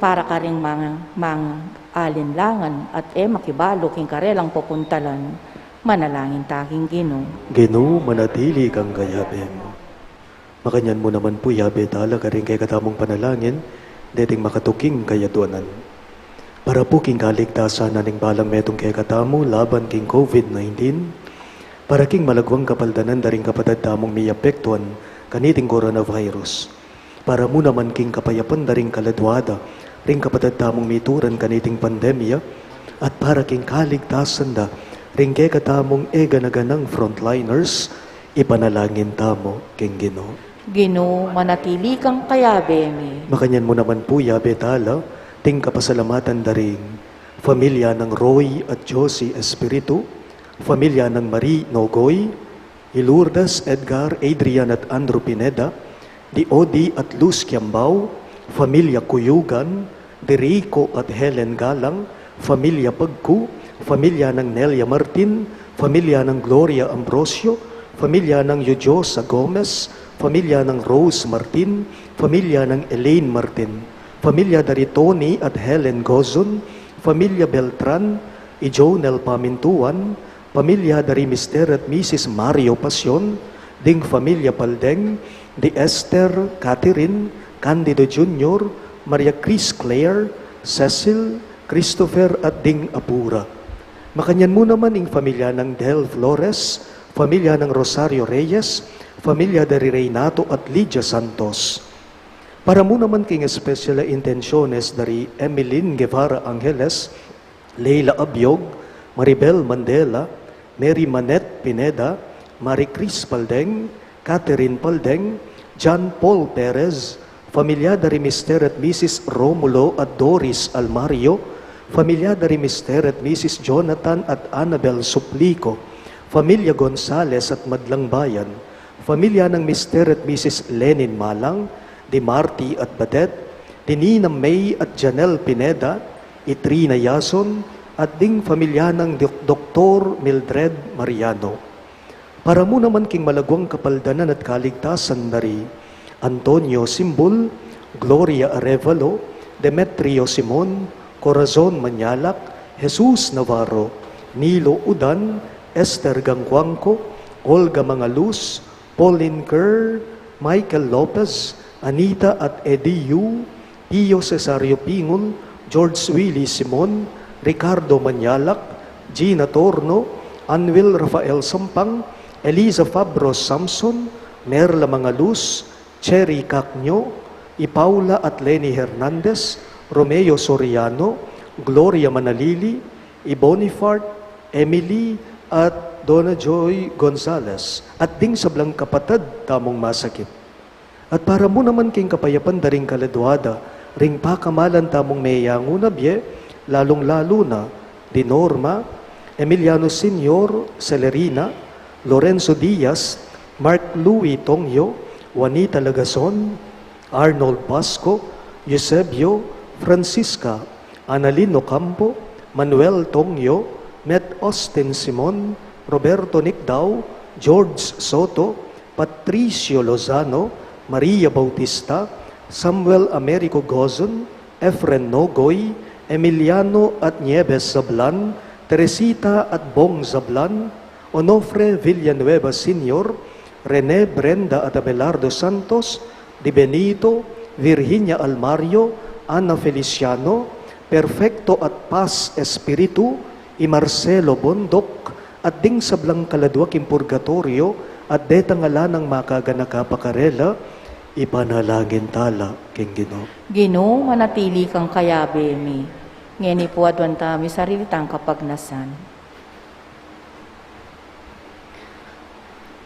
Para karing mang-, mang-alinlangan at e makibalu king karelang pupuntalan, manalangin ta king Ginu. Ginu, manatili kang kayabe mu. Makanyan mu naman pu, yabe tala karing kekatamung panalangin deting makatuking kayadwanan. Para pu king kaligtasan na ning balang metung kekatamu laban king COVID nineteen, para king malagwang kapaldanan da ring kapatad tamung miapektuan kaniting coronavirus, para mu naman king kapayapan da ring kaladua da ring kapatad tamung mituran kaniting pandemya, at para king kaligtasan da ring kekatamung e gana-ganang frontliners, ipanalangin tamu king Ginu. Ginu, manatili kang kayabe mi. Makanyan mu naman pu, yabe tala, ting kapasalamatan da ring familia nang Roy at Josie Espiritu, familia nang Marie Nogoy, i Lourdes, Edgar, Adrian at Andrew Pineda, di Odi at Luz Kiambao, familia Cuyugan, di Rico at Helen Galang, familia Pagcu, familia nang Nelia Martin, familia nang Gloria Ambrosio, familia nang Yudiosa Gomez, familia nang Rose Martin, familia nang Elaine Martin, familia da ri Tony at Helen Gozon, familia Beltran, i Jonel Pamintuan, familia da ri Mister at Missus Mario Pasion, ding familia Paldeng, di Esther, Catherine, Candido Junior, Maria Chris Claire, Cecil, Christopher at ding apu ra. Makanyan mu naman ing familia nang Del Flores, familia nang Rosario Reyes, familia da ri Reynato at Lydia Santos. Para mu naman king espesyal a intensiones da ri Emeline Guevara Angeles, Leila Abiog, Maribel Mandela, Mary Manette Pineda, Marie Chris Paldeng, Catherine Paldeng, John Paul Perez, familia da ri Mister at Missus Romulo at Doris Almario, familia da ri Mister at Missus Jonathan at Annabel Suplico, familia Gonzales at Madlang Bayan, familia nang Mister at Missus Lenin Malang, di Marty at Badet, di Nina May at Janelle Pineda, i Trina Yason, at ding familia nang Dok-, Doktor Mildred Mariano. Para mu naman king malagwang kapaldanan at kaligtasan da ri Antonio Simbul, Gloria Arevalo, Demetrio Simon, Corazon Mañalac, Jesus Navarro, Nilo Udan, Esther Gangcuangco, Olga Mangaluz, Pauline Kerr, Michael Lopez, Anita at Eddie Yu, Pio Cesario Pingul, George Willie Simon, Ricardo Mañalac, Gina Torno, Anwil Rafael Sampang, Eliza Fabros Samson, Merla Mangaluz, Cherry Cacño, i Paula at Leni Hernandez, Romeo Soriano, Gloria Manalili, i Bonifart, Emily, at Donna Joy Gonzalez, at ding sablang kapatad tamung masakit. At para mu naman king kapayapan da ring kaladua da ring pakamalan tamung meyangu na bie, lalung-lalu na di Norma, Emiliano Senior, Celerina, Lorenzo Diaz, Mark Louis Tongyo, Juanita Lagason, Arnold Basco, Eusebio, Francisca, Annalyn Ocampo, Manuel Tongyo, Met Austin Simon, Roberto Nicdao, George Soto, Patricio Lozano, Maria Bautista, Samuel Americo Gozon, Efren Nogoy, Emiliano at Nieves Zablan, Teresita at Bong Zablan, Onofre Villanueva Senior, Rene, Brenda at Abelardo Santos, Di Benito, Virginia Almario, Ana Feliciano, Perfecto at Paz Espiritu, i Marcelo Bondoc, at ding sablang kaladua king purgatorio, at detang ala nang makaganaka pa karela, ipanalangin tala king Ginu. Ginu, manatili kang kayabe mi. Ngeni pu aduan tamu ing sarili tang kapagnasan.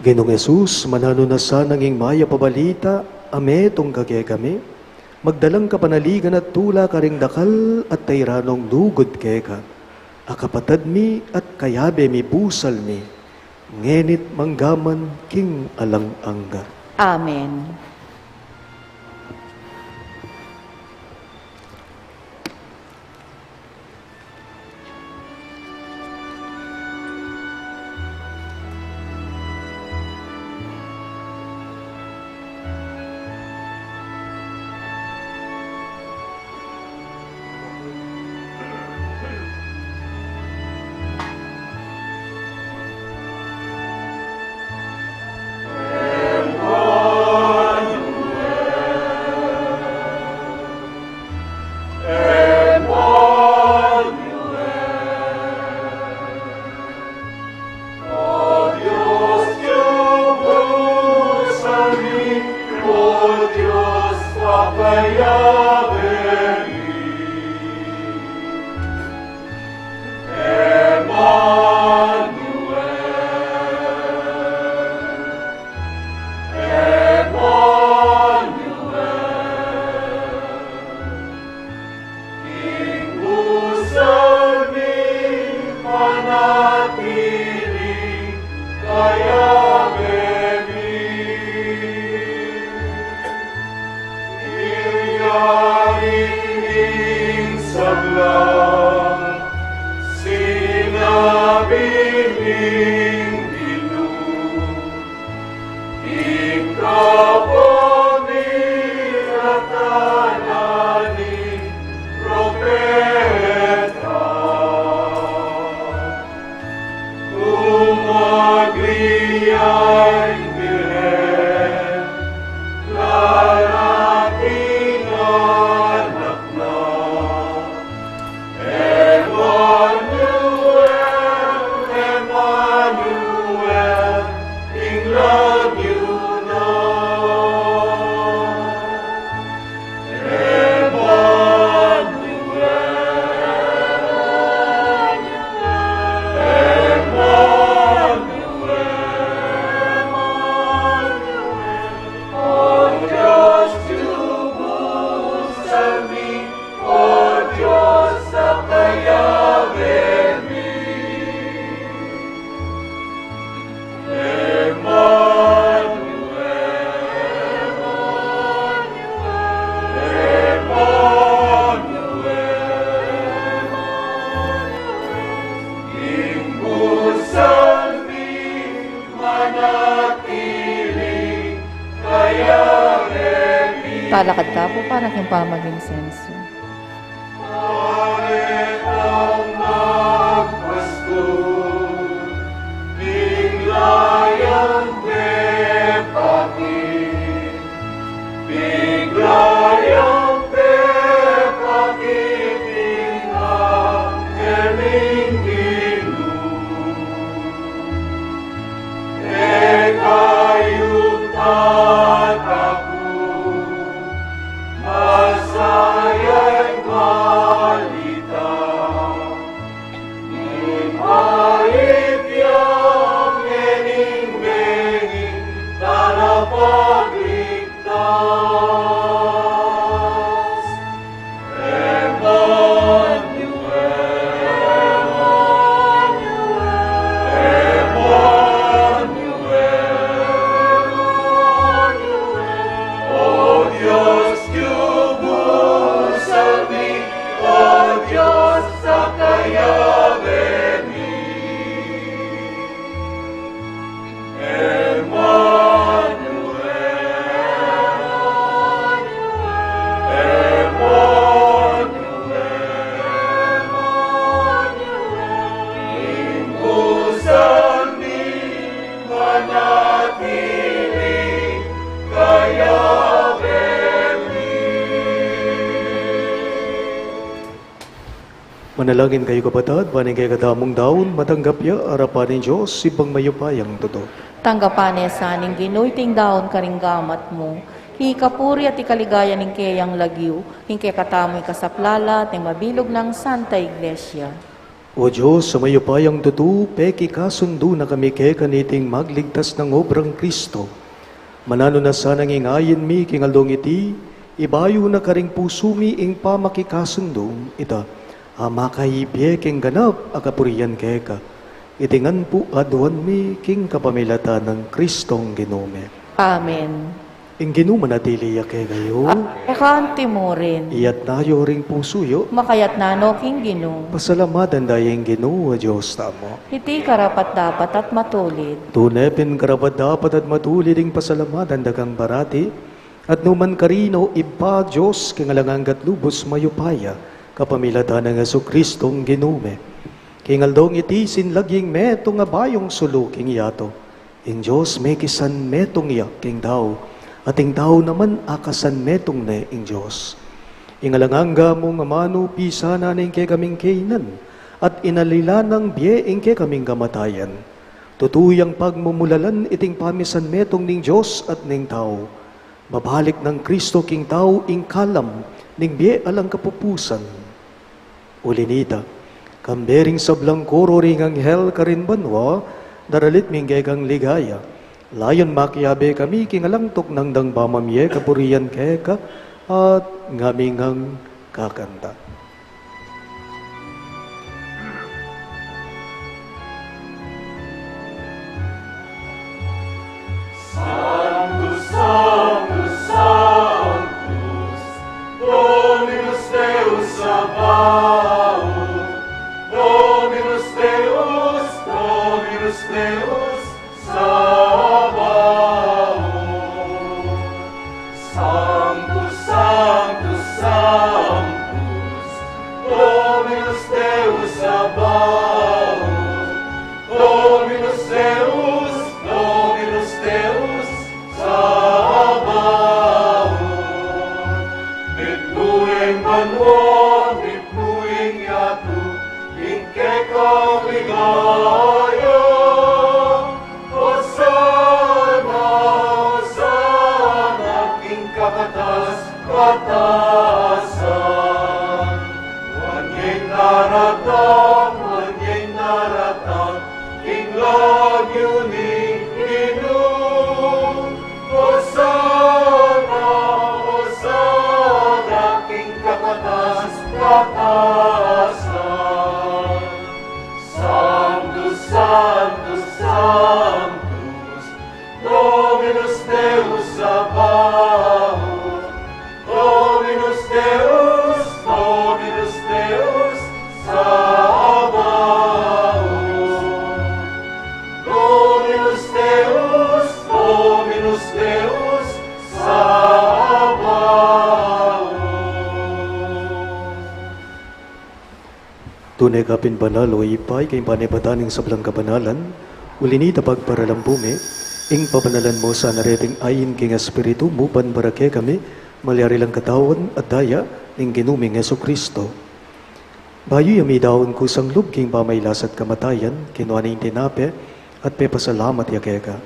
Ginung Jesus, mananu na sanang ing mayap a balita a metung ka kekami, magdalang kapanaligan at tula karing dakal at tairanong lugud keka, a kapatad mi at kayabe mi busal mi, ngeni't manggaman king alang angga. Amen. Talakad ta pu para king pamag-insenso. Manalangin kayu, kapatad, ban ing kekatamung daun matanggap ya arapan ning Dios, Ibpang mayupayang tutu. Tanggapan na sa ning Ginu iting daun karing gamat mu, king ikapuri at ikaligaya ning keyang lagyu, king kekatamung ikasaplala at ning mabilug nang Santa Iglesia. O Dios, a mayupayang tutu, pekikasundu na kami keka niting magligtas nang obrang Kristo. Mananu na sanang ing ain mi king aldong iti, ibayu na karing pusu mi ing pamakikasundung ita, a makaibie king ganap a kapurian keka. Iti ngan pu aduan mi king kapamilatan nang Kristong Ginu mi. Amen. Ing Ginu manatili ya kekayu. At eka anti murin. Iyatas yu ring pusu yu. Makayatas no king Ginu. Pasalamatan da ing Ginu a Dios tamu. Iti karapat-dapat at matulid. Tune pin karapat-dapat at matulid ing pasalamatan da kang parati, at nukarin man, o Ibpa, Dios king alang angga at lubus mayupaya, kapamilatan nang Jesucristong Ginu mi. King aldong iti sinlag ing metung a bayung sulu king yatu. Ing Dios mekisanmetung ya king tau, at ing tau naman akasanmetung ne ing Dios. Ing alang angga mung amanu, pisanan ne ing kekaming kainan, at inalilan nang bie ing kekaming kamatayan. Tutu yang pagmumulalan iting pamisanmetung ning Dios at ning tau. Babalik nang Kristo king tau ing kalam ning bie alang kapupusan. Uli nita, kambe ring sablang koro ring anghel karin banua, daralit mi ing kekang ligaya. Layun makiabe kami king alang tuknang dang pamamie kapurian keka, at ngami ngang kakanta. Sanctus, Sanctus, Sanctus, Dominus Deus Sabaoth, Dominus Deus, Dominus Deus Sabaoth. Sanctus, Sanctus, Sanctus, Dominus Deus Sabaoth, Dominus Deus, Dominus Deus Sabaoth. Mitmu ing banua, mitmu ing yatu, ing kekang ligaya. Hosana, Hosana king kakatas-katasan. Nuan ya ing daratang, nuan ya ing daratang king lagyu ning Ginu. Hosana, Hosana king kakatas-katasan. Sanctus, Sanctus, Sanctus, Dominus Deus Sabaoth, Dominus Deus, Dominus Deus Sabaoth, Dominus Deus, Dominus Deus Sabaoth. Tune ka pin banal, o Ibpa, ika ing panibatan ning sablang kabanalan. Uli nita pagparalampu mi ing pabanalan mu sana reting ain king Espiritu mu, ban para kekami malyari lang katawan at daya ning Ginu ming Jesucristo. Bayu ya midaun kusang lub king pamailas at kamatayan, kinua ne ing tinape at pepasalamat ya keka.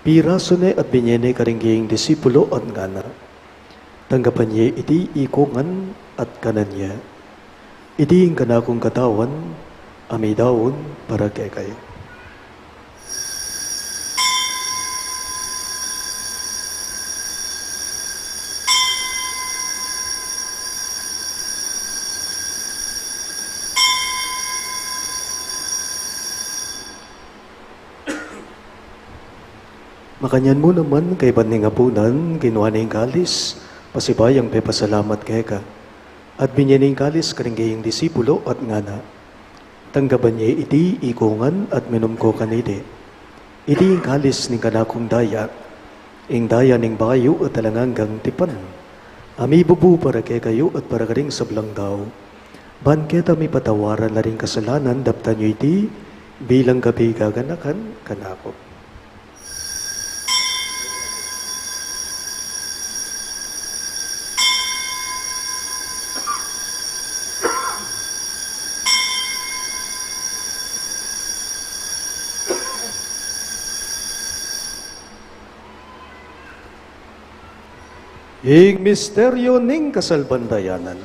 Pirasu ne at binie ne karing kayang disipulo at ngana: Tanggapan ye iti ikongan at kanan ye. Iti ing kanakung katawan a midaun para kekayu. Makanyan mu naman, kaybat ning apunan, kinua ne ing kalis, pasibayu yang pepasalamat keka, at binie ne ing kalis karing kayang disipulo at ngana: Tanggapan ye iti ikongan at minum ko kaniti. Iti ing kalis ning kanakung daya, ing daya ning bayu at alang anggang tipan, a mibubu para kekayu at para karing sablang tau, ban keta mipatawaran la ring kasalanan. Daptan yu iti bilang kabiganakan kanaku. Ing misteryu ning kasalpantayanan.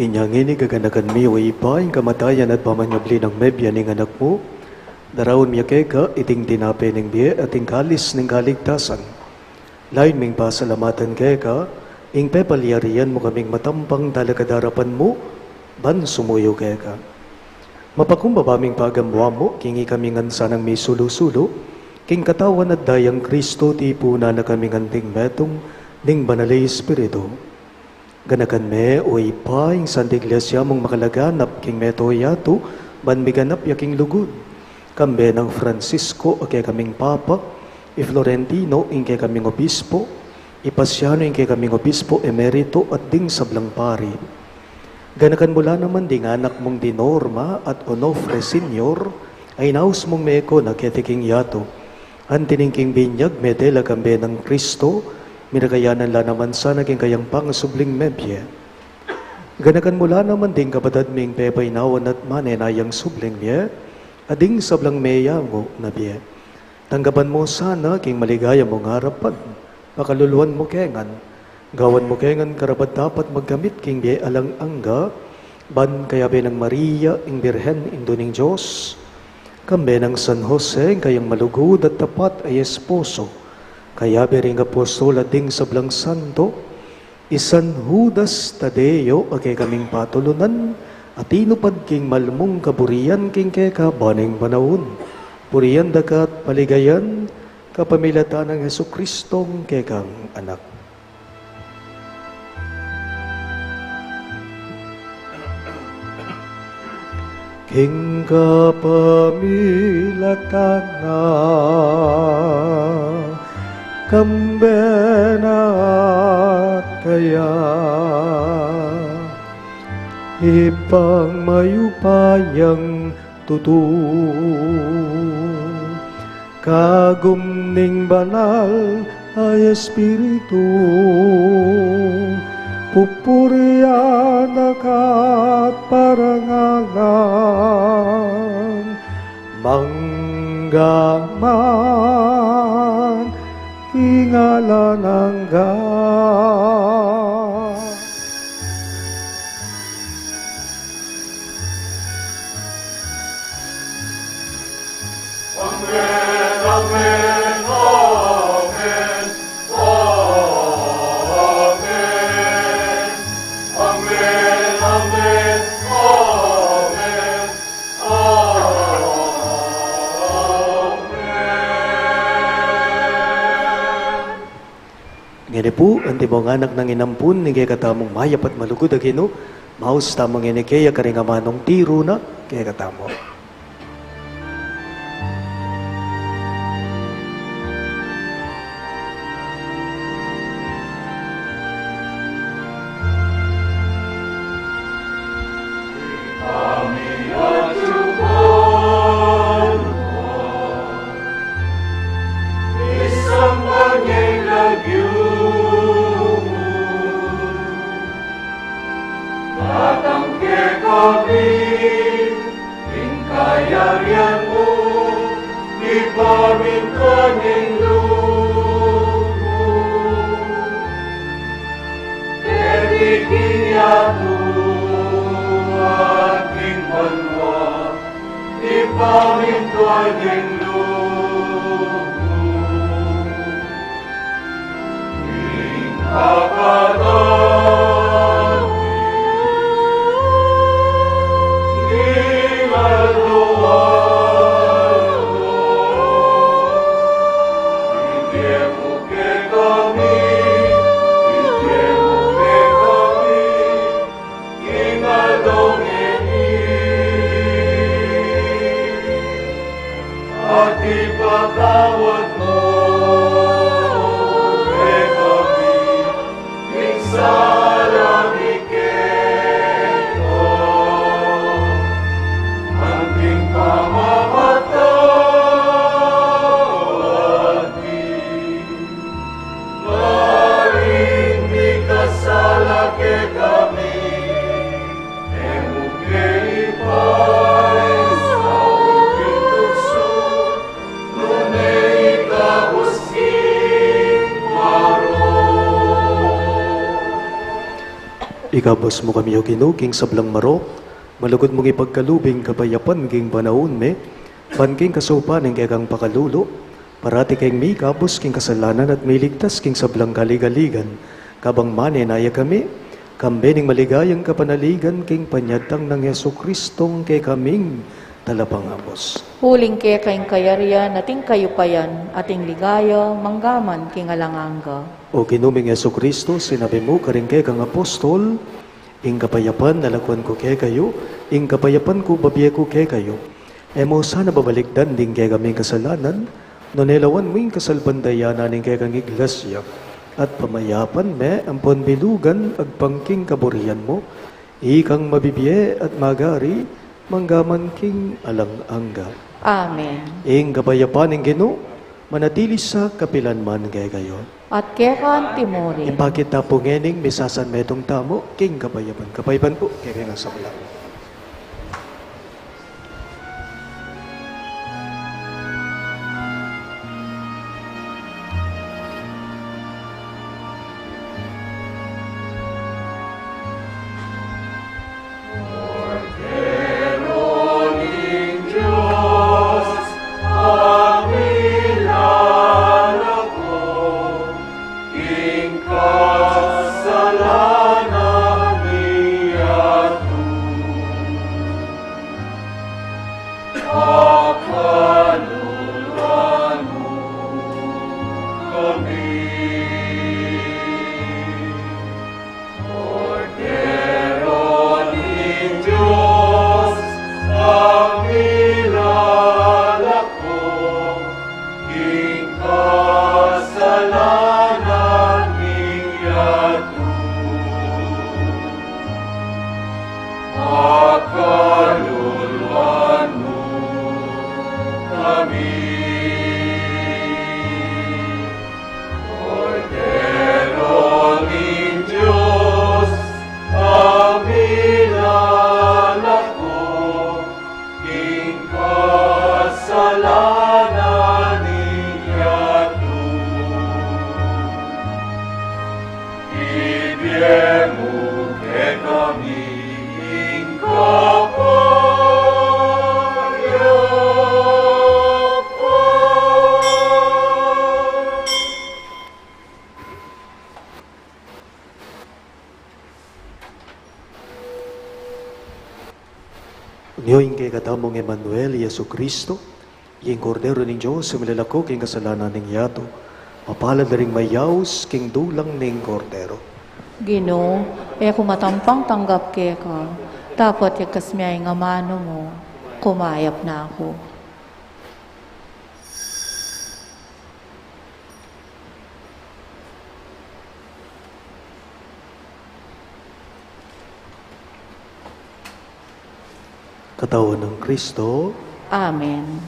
Inya ngeni gaganakan mi, O Ibpa, ing kamatayan at pamanyubli nang mebie ning Anak mu, daraun mi keka iting tinape ning bie at ing kalis ning kaligtasan. Layun ming pasalamatan keka ing pepalyarian mu kaming matampang talakad king arapan mu ban sumuyu keka. Mapakumbaba ming pagamuan mu king ikami ngan sanang misulu-sulu king katawan at dayang Kristo, tipunan na kaming anting metung ning Banal a Espiritu. Ganakan me, O Ibpa, ing Santa Iglesia mung makalaganap king mabilug a yatu, ban miganap ya king lugud. Kambe nang Francisco a kekaming Papa, i Florentino ing kekaming Obispo, i Pasiano ing kekaming Obispo Emerito at ding sablang pari. Ganakan mu la naman ding anak mung di Norma at Onofre Senior, a inaus mung meko na keti king yatu. Anti ning king binyag mete la kambe nang Kristo, miragayanan la naman sana king kayang pangasubling mebie. Ganakan mu la naman ding kapatad ming pepainawan at manenayang subling mie, at ding sablang meyangu na bie. Tanggapan mu sana king maligaya mung arapan, pakaluluan mu ke ngan, gawan mu ke ngan karapat-dapat magkamit king bie alang angga, ban kayabe nang Maria, ing Birhen, Indu ning Dios, kambe nang San Jose, ing kayang malugud at tapat a esposo, kayabe ring apostol at ding sablang santo, i San Judas Tadeo a kekaming patulunan, a tinupad king malmung kaburian king keka ban ning panaun. Purian da ka at paligayan, kapamilatan nang Jesukristong kekang Anak. King kapamilatan na, kambe na at kaya, Ibpang mayupayang tutu, kagum ning Banal a Espiritu, pupurian da ka at parangalan, mangga man king alang angga. Amen, amen, amen, amen, amen, amen, amen, amen. Ngeni pu, antimong anak nang inampun ning kekatamung mayap at malugud a Ginu, maus tamu ngeni keya karing amanung tiru na kekatamu. Datang kekami ing kayarian mu, mipamintuan ing lub mu. Keti king yatu at king banua, mipamintuan ing lub mu. Ing kakanan mi king aldo-aldo, ibie mu kekami, ibie mu kekami king aldo ngeni. At ipatawad mu kekami ing sala mi keka, anting pamamatawad mi karing mikasala kekami. E mu ke ipaisaul king tuksu, nune ika Ikabus mu kami, O Ginu, king sablang marok, malugud mung ipagkalub ing kapayapan king panaun mi, ban king kasaupan ning kekang pakalulu, parati keng mikabus king kasalanan at miligtas king sablang kaligaligan, kabang manenaya kami, kambe ning maligayang kapanaligan king panyatang nang Jesucristong kekaming Talapangabus. Uling keka ing kayarian at ing kayupayan at ing ligaya, manggaman king alang angga. O Ginu ming Jesucristo, sinabi mu karing kekang apostol, ing kapayapan lalakwan ku kekayu, ing kapayapan ku babie ku kekayu. E mu sana babalikdan ding kekaming kasalanan, nune lawan mu ing kasalpantayanan ning kekang iglesia, at pamayapan me ampon bilugan agpang king kaburian mu, ikang mabibie at magari, manggaman king alang angga. Amen. Ing kapayapan ning Ginu, manatili sa kapilan man kekayu. At keka antimurin. Ipakit ta pu ngening misasanmetung tamu king kapayapan. Kapayapan pu kekayung sabla. Nyo ing kekatamung Emmanuel, Jesucristo, ing Kordero ning Dios, a milalako king kasalanan ning yatu. Mapalad la ring mayaus king dulang ning Kordero. Ginu, e ku matampang tanggap keka, dapot yagkas me ing amanu mu, kumayap na ku. Katawan nang Kristo. Amen.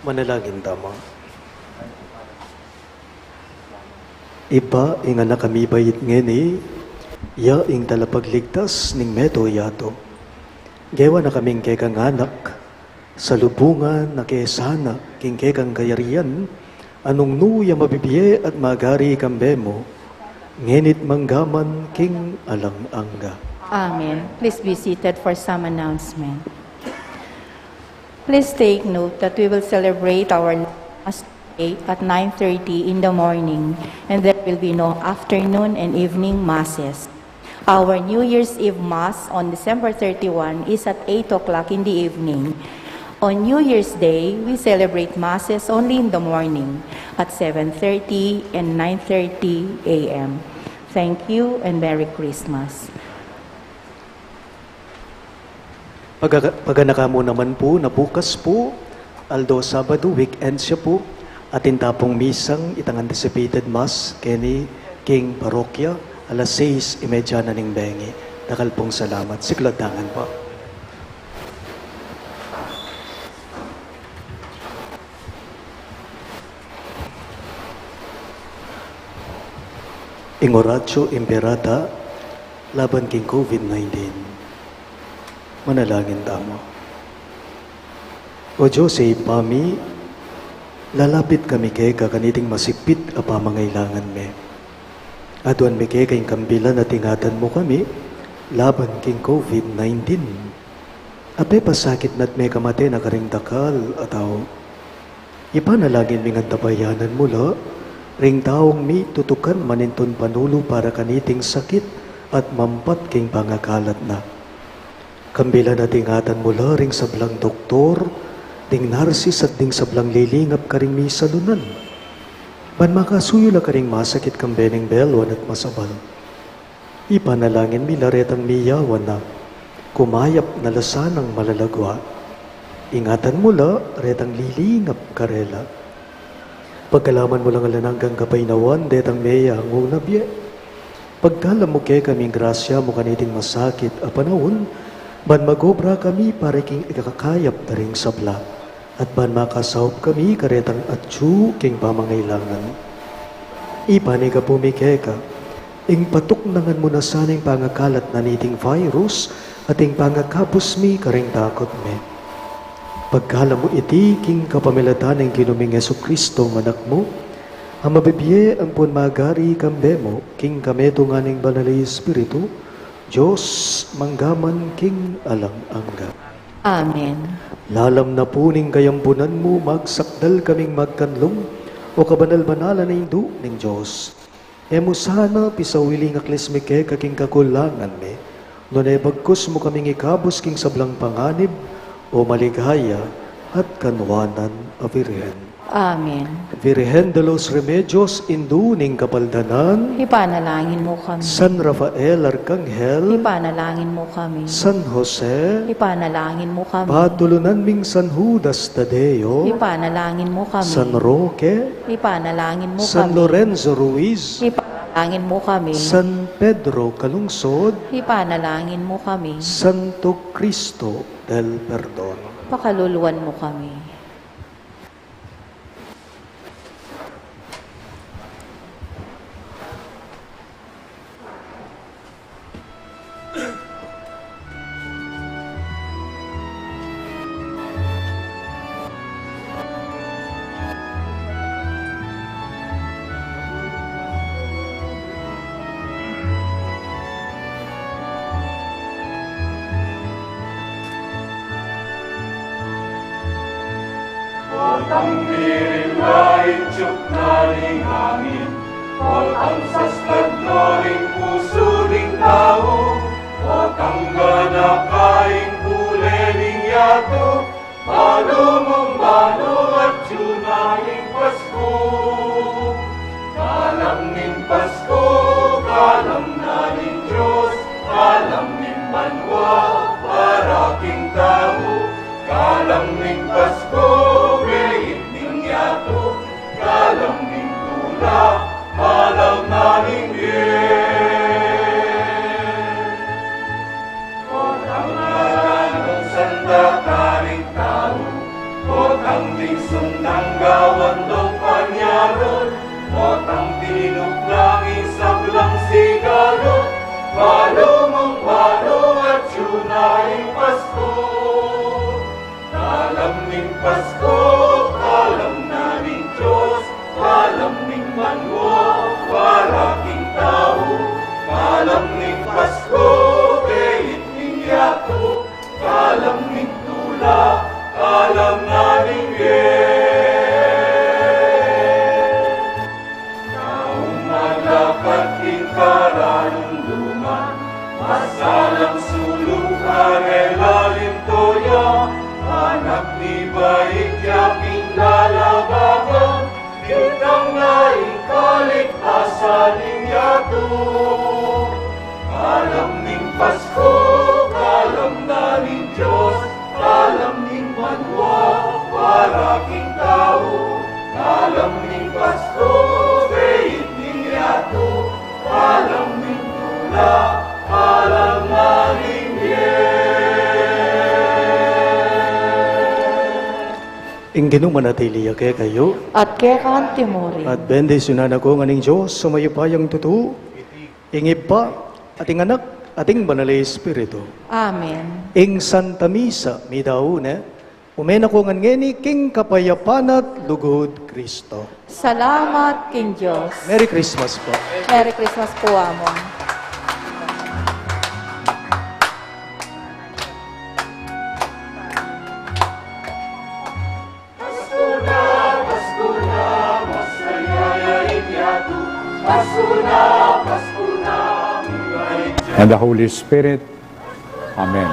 Manalangin tamu. Ibpa, ing anak a mibait ngeni, iya ing talapagligtas ning meto yatu. Gewa na kaming kekang anak, salubungan na ke sana king kekang kayarian, a nung nu ya mabibie at magari kambe mu, ngeni't manggaman king alang angga. Amen. Please be seated for some announcement. Please take note that we will celebrate our Mass today at nine thirty in the morning, and there will be no afternoon and evening Masses. Our New Year's Eve Mass on December thirty-one is at eight o'clock in the evening. On New Year's Day, we celebrate Masses only in the morning at seven thirty and nine thirty a m. Thank you and Merry Christmas. Paga-, paganaka mu naman pu na bukas pu, aldo Sabado, weekend ya pu, atin ta pung misang itang anticipated mass keni king parokya, alas sais y media na ning bengi. Dakal pung salamat. Siklaud tangan pu. Ing Oratio Imperata laban king COVID nineteen. Manalangin tamu. O Dios a Ibpa mi, lalapit kami keka kaniting masipit a pamangailangan mi. Aduan mi keka ing kambilan at ingatan mu kami laban king COVID nineteen. A pepasakit na't mekamate na karing dakal a tau. Ipanalangin mi ngan tabayanan mu la ring taung mitutukan manintun panulu para kaniting sakit at mampat king pangakalat na. Kambilan at ingatan mu la ring sablang doktor, ding narsis at ding sablang lilingap karing misalunan, ban makasuyu la karing masakit kambe ning belwan at masabal. Ipanalangin mi la retang miyawan na, kumayap na la sanang malalagua. Ingatan mu la retang lilingap karela. Pagkalaman mu lang alang anggang kapaynawan detang meyangu na bie. Pagkalam mu kekami ing grasya mu kaniting masakit a panaun, ban mag-obra kami para king ikakayap da ring sabla, at ban makasaup kami karetang atyu king pamangailangan. Ipanikapu mi keka, ing patuknangan mu na sana ing pangakalat na niting virus at ing pangakabus mi karing takut mi. Pagkalam mu iti king kapamilatan ning Ginu ming Jesucristo, Anak mu, a mabibie ampon magari kambe mu, king kametungan ning Banal a Espiritu, Dios, mangga man king alang angga. Amen. Lalam na pu ning kayampunan mu, magsakdal kaming magkanlung, o kabanal-banalan a Indu ning Dios. E mu sana pisawili ing aklis mi keka king kakulangan mi, nune bagkus mu kaming ikabus king sablang panganib, o maligaya at kanwanan a Virgen. Amen. Virgen de los Remedios, Indu ning Kapaldanan. Ipanalangin mu kami. San Rafael Arkanghel. Ipanalangin mu kami. San Jose. Ipanalangin mu kami. Patulunan ming San Judas Tadeo. Ipanalangin mu kami. San Roque. Ipanalangin mu kami. San Lorenzo Ruiz. Ipanalangin mu kami. San Pedro Calungsod. Ipanalangin mu kami. Santo Cristo del Perdon. Pakaluluan mu kami. Potang mirin na ing tiup na ning angin, potang saslad no ring pusu ning tau, potang ganaka ing pule ning yatu, manumanu at yu na ing Pasku. Kalam ning Pasku, kalam na ning Dios, kalam ning banua para king tau. Kalam ning Pasku, beit ning yatu, kalam ning tula, kalam na ning bie. Potang ngaran nung Santa karing tau, potang ding sunda Balu mung balu, atyu na ing Pasku. Kalam ning Pasku, kalam na ning Dios, kalam ning banua para king tau. Kalam ning Pasku, beit ning yatu, kalam ning tula, kalam na ning bie. Nung malakad king karalumduman, masalang sulung karela ning toya, anak ni baik ya pinalababan, kitang na ing kaligtasan ning yatu. Kalam ning Pasku, kalam na ning Dios, kalam ning banua para king tau. Kalam ning Pasku, beit ning yatu, kalam ning tula, kalam na ning bie. Ing Ginu manatili ya kekayu. At keka antimurin. At bendisyunan na kayu ngan ning Dios a mayupayang tutu, ing Ibpa, at ing Anak, at ing Banal a Espiritu. Amen. Ing Santa Misa meyari na, ume na kayu ngan ngeni king kapayapan at lugud Kristo. Salamat king Dios. Merry Christmas po. Merry Christmas po, Among. And the Holy Spirit. Amen.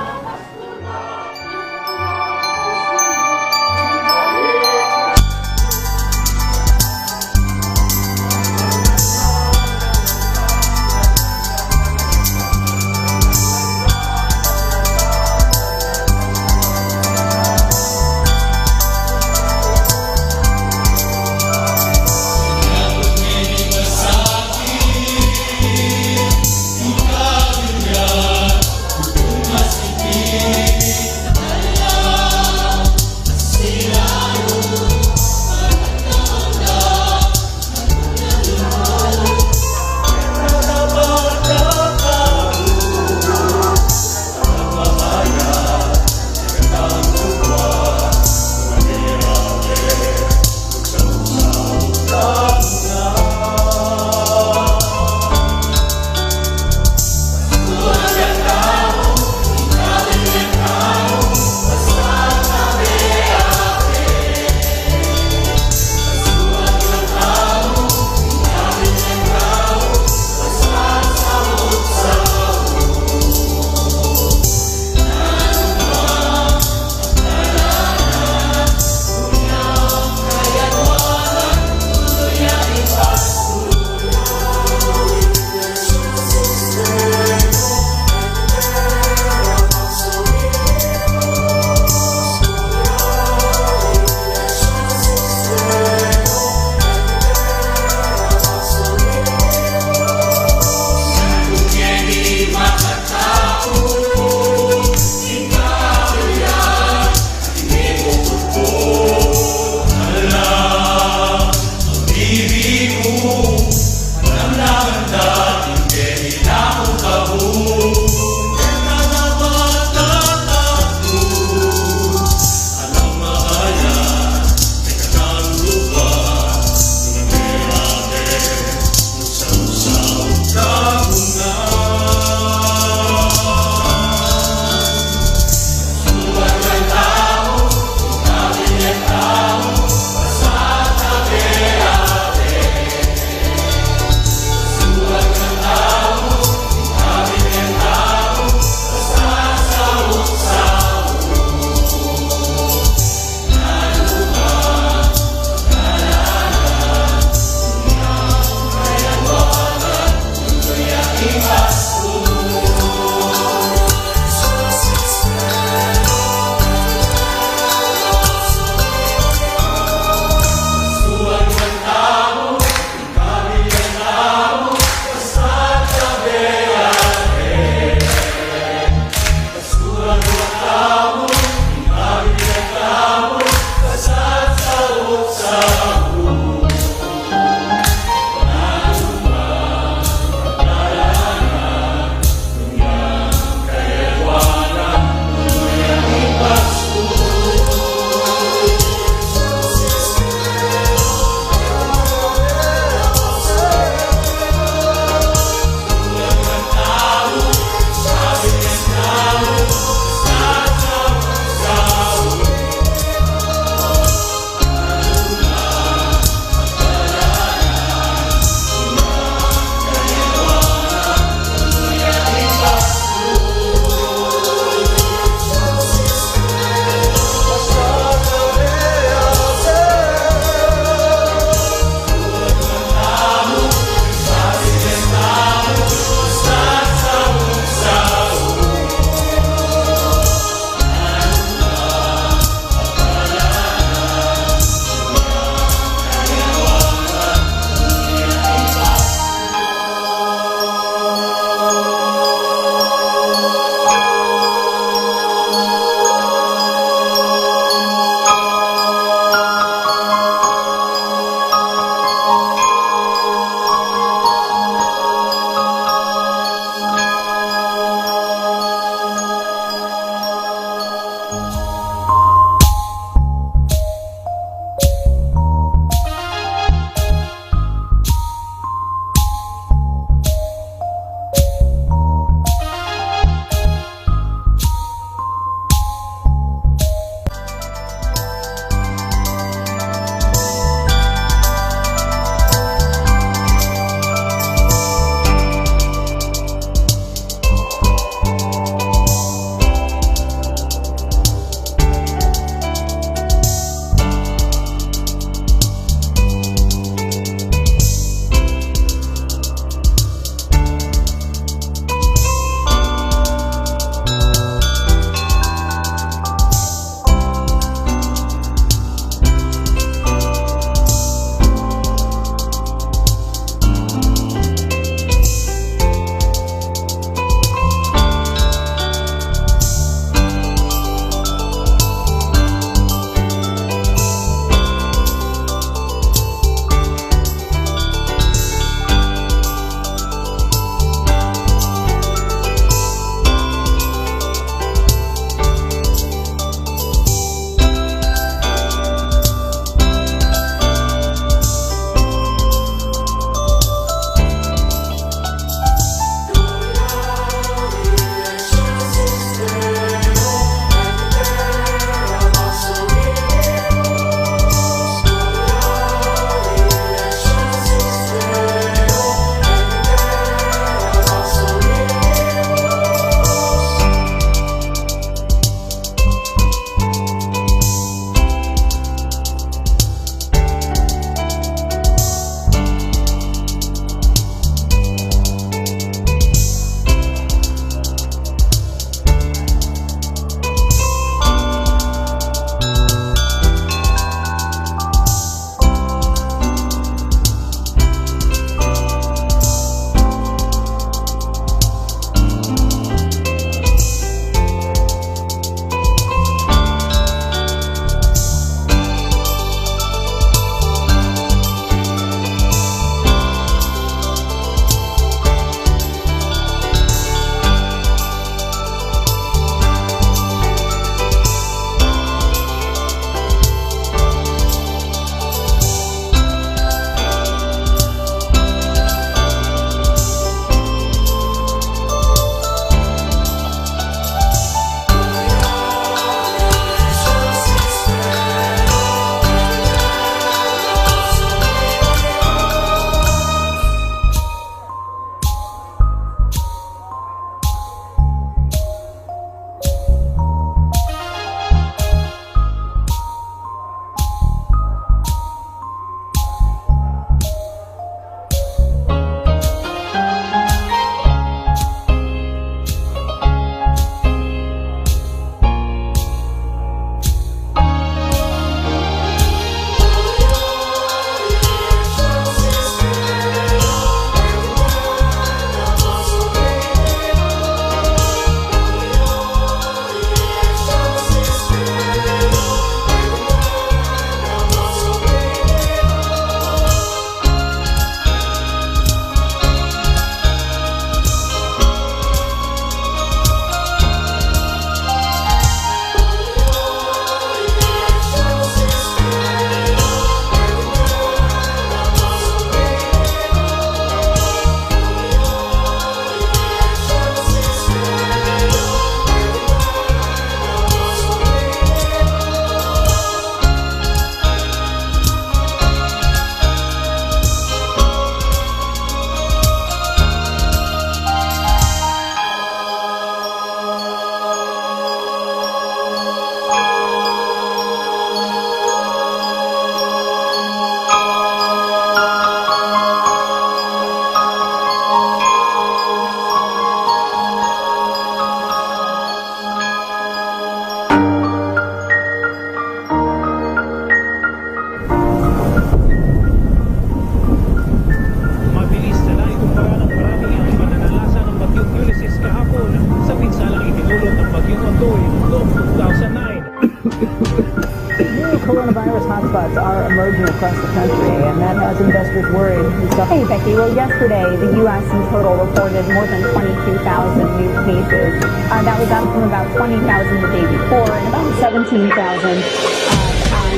the country, and that has investors worried. Hey, Becky, well, yesterday, the U S in total reported more than twenty-two thousand new cases. Uh, that was up from about twenty thousand the day before and about seventeen thousand, uh, on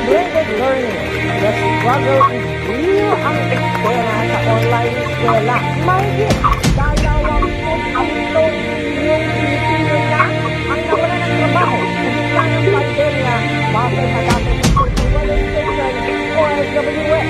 Greatest learning, the struggle is real ang eksena sa online eskwela. May dalawang put ang floating yung Pilipino na ang nawala ng trabaho sa gitna ng pandemya, base sa datos ng Social Weather Station o S W S.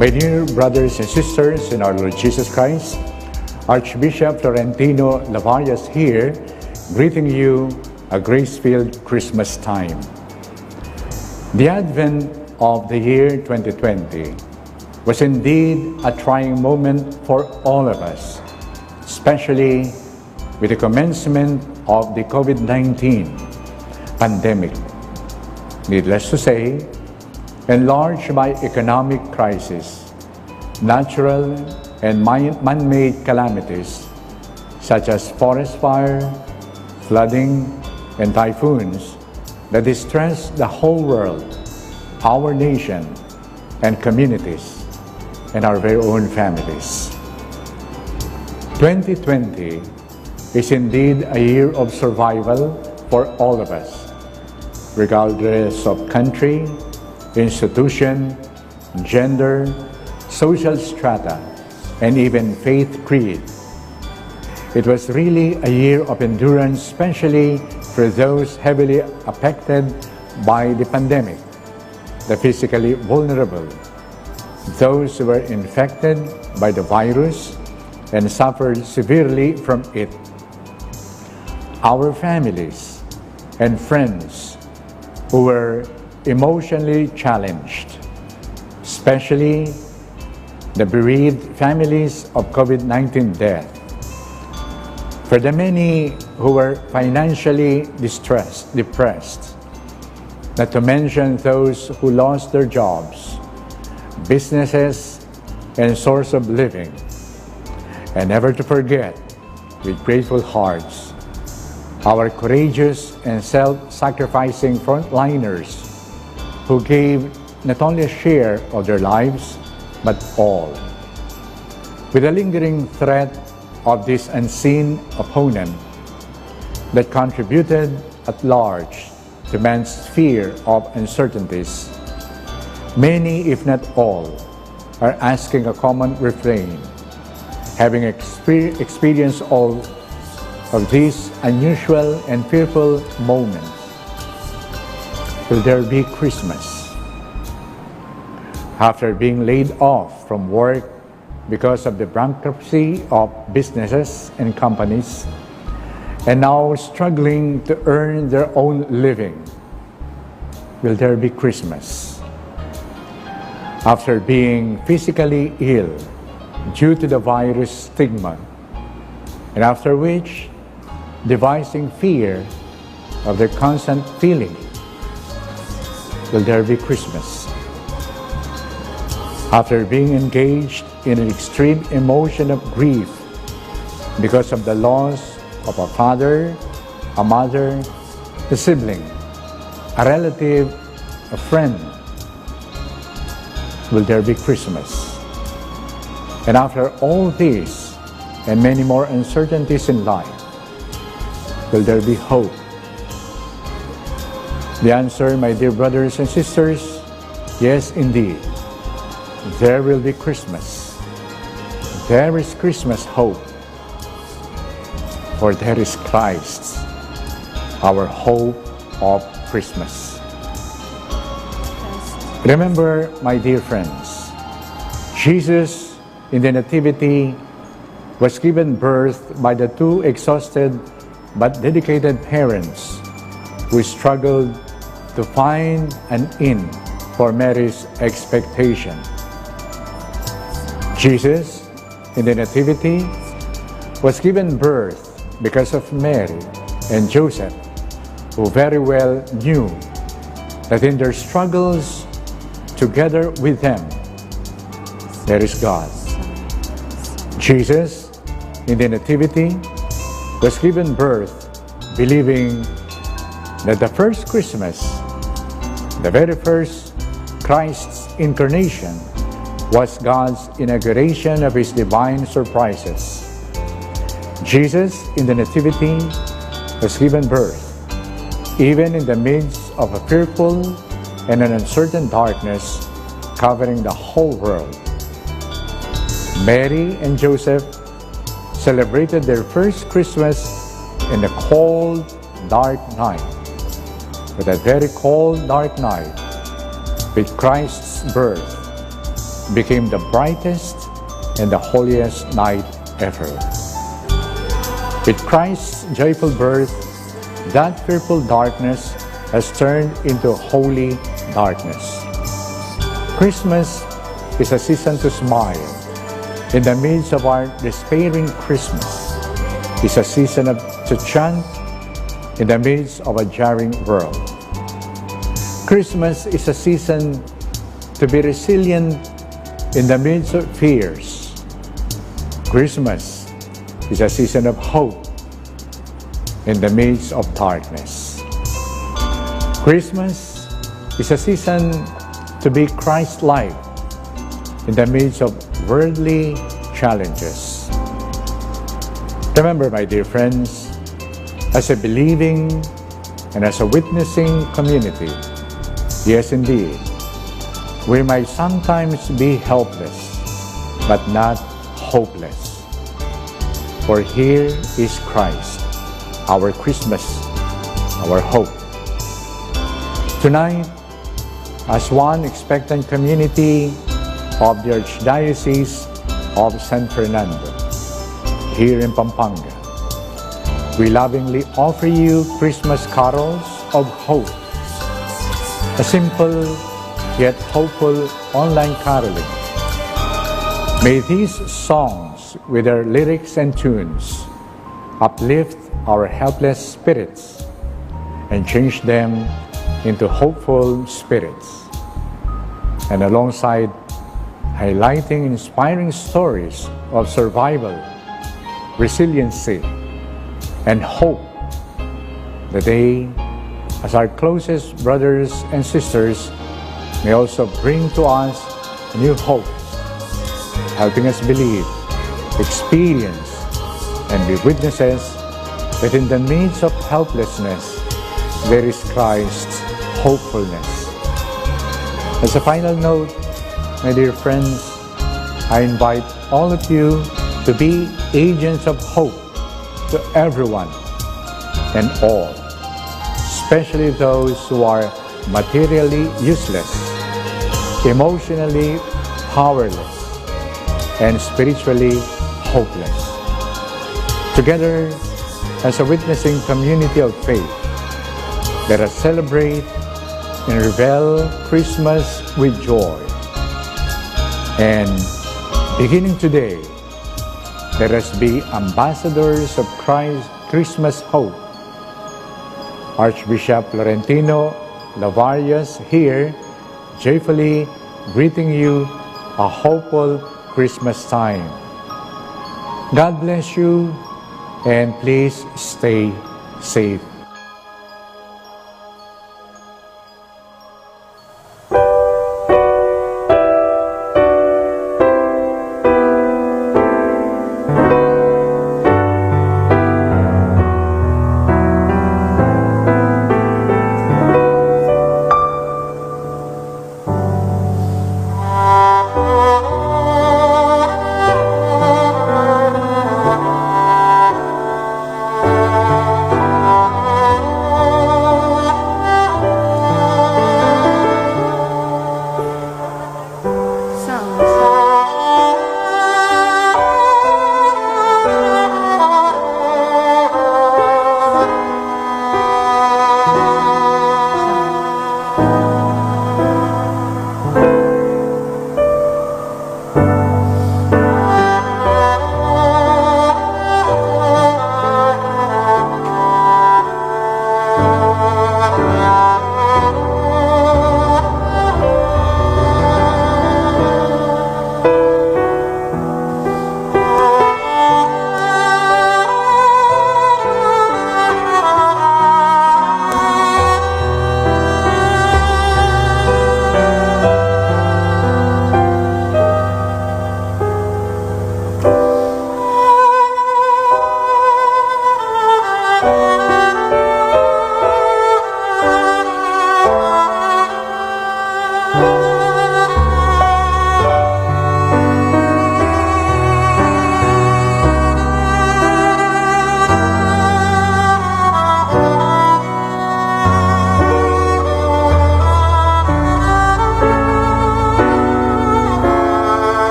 My dear brothers and sisters in our Lord Jesus Christ, Archbishop Florentino Lavallas here, greeting you a grace-filled Christmas time. The advent of the year twenty twenty was indeed a trying moment for all of us, especially with the commencement of the COVID nineteen pandemic. Needless to say, enlarged by economic crisis, natural and mi-, man-made calamities such as forest fire, flooding, and typhoons that distressed the whole world, our nation, and communities, and our very own families. Twenty twenty is indeed a year of survival for all of us, regardless of country, institution, gender, social strata, and even faith creed. It was really a year of endurance, especially for those heavily affected by the pandemic, the physically vulnerable, those who were infected by the virus and suffered severely from it, our families and friends who were emotionally challenged, especially the bereaved families of COVID nineteen death. For the many who were financially distressed, depressed, not to mention those who lost their jobs, businesses, and source of living. And never to forget, with grateful hearts, our courageous and self-sacrificing frontliners who gave not only a share of their lives, but all. With the lingering threat of this unseen opponent that contributed at large to man's sphere of uncertainties, many, if not all, are asking a common refrain, having exper-, experienced all of these unusual and fearful moments. Will there be Christmas? After being laid off from work because of the bankruptcy of businesses and companies, and now struggling to earn their own living, will there be Christmas? After being physically ill due to the virus stigma, and after which, devising fear of their constant feeling, will there be Christmas? After being engaged in an extreme emotion of grief because of the loss of a father, a mother, a sibling, a relative, a friend, will there be Christmas? And after all these and many more uncertainties in life, will there be hope? The answer, my dear brothers and sisters, yes, indeed. There will be Christmas. There is Christmas hope. For there is Christ, our hope of Christmas. Remember, my dear friends, Jesus in the Nativity was given birth by the two exhausted but dedicated parents who struggled to find an inn for Mary's expectation. Jesus in the Nativity was given birth because of Mary and Joseph, who very well knew that in their struggles together with them, there is God. Jesus in the Nativity was given birth believing that the first Christmas, the very first Christ's incarnation, was God's inauguration of his divine surprises. Jesus in the Nativity was given birth, even in the midst of a fearful and an uncertain darkness covering the whole world. Mary and Joseph celebrated their first Christmas in a cold, dark night. But that very cold, dark night, with Christ's birth, became the brightest and the holiest night ever. With Christ's joyful birth, that fearful darkness has turned into holy darkness. Christmas is a season to smile in the midst of our despairing Christmas. It's a season of, to chant in the midst of a jarring world. Christmas is a season to be resilient in the midst of fears. Christmas is a season of hope in the midst of darkness. Christmas is a season to be Christ-like in the midst of worldly challenges. Remember, my dear friends, as a believing and as a witnessing community, yes, indeed, we might sometimes be helpless, but not hopeless. For here is Christ, our Christmas, our hope. Tonight, as one expectant community of the Archdiocese of San Fernando, here in Pampanga, we lovingly offer you Christmas carols of hope, a simple yet hopeful online caroling. May these songs, with their lyrics and tunes, uplift our helpless spirits and change them into hopeful spirits. And alongside highlighting inspiring stories of survival, resiliency, and hope, the day as our closest brothers and sisters may also bring to us new hope, helping us believe, experience, and be witnesses that in the midst of helplessness, there is Christ's hopefulness. As a final note, my dear friends, I invite all of you to be agents of hope to everyone and all, especially those who are materially useless, emotionally powerless, and spiritually hopeless. Together, as a witnessing community of faith, let us celebrate and revel Christmas with joy. And beginning today, let us be ambassadors of Christ's Christmas hope. Archbishop Florentino Lavarias here, joyfully greeting you a hopeful Christmas time. God bless you, and please stay safe.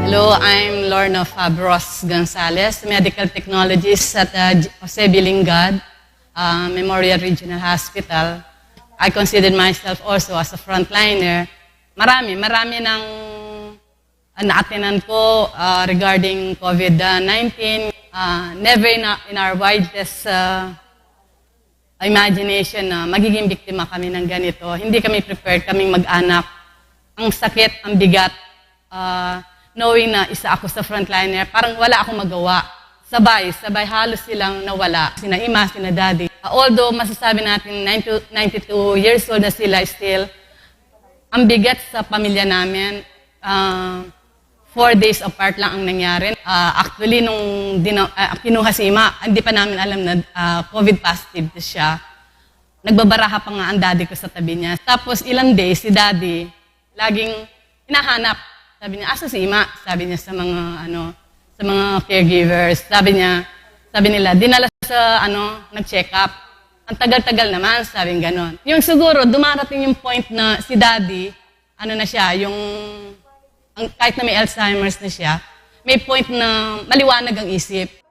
Hello, I'm Lorna Fabros Gonzalez, medical technologist at uh, J- Jose Bilingad uh, Memorial Regional Hospital. I consider myself also as a frontliner. Marami, marami ng uh, naatenan ko uh, regarding COVID nineteen. Uh, never in, our- in our wildest uh, imagination na magiging biktima kami ng ganito. Hindi kami prepared, kaming mag-anak. Ang sakit, ang bigat. Ah, knowing na isa ako sa frontliner, parang wala akong magawa. Sabay, sabay halos silang nawala. Sina ima, sina daddy. Ah, although masasabi natin ninety, ninety-two years old na sila still, ang bigat sa pamilya namin, ah, four days apart lang ang nangyari. Ah, actually, nung dina- ah, kinuha si ima, hindi pa namin alam na ah, COVID positive siya. Nagbabaraha pa nga ang daddy ko sa tabi niya. Tapos ilang days, si daddy, laging hinahanap. Sabi niya, "Asa si ima?" Sabi niya sa mga, ano, sa mga caregivers. Sabi niya, sabi nila, dinala sa, ano, nag-check up. Ang tagal-tagal naman, sabi ng ganon. Yung siguro, dumarating yung point na si daddy, ano na siya, yung, ang, kahit na may Alzheimer's na siya, may point na maliwanag ang isip.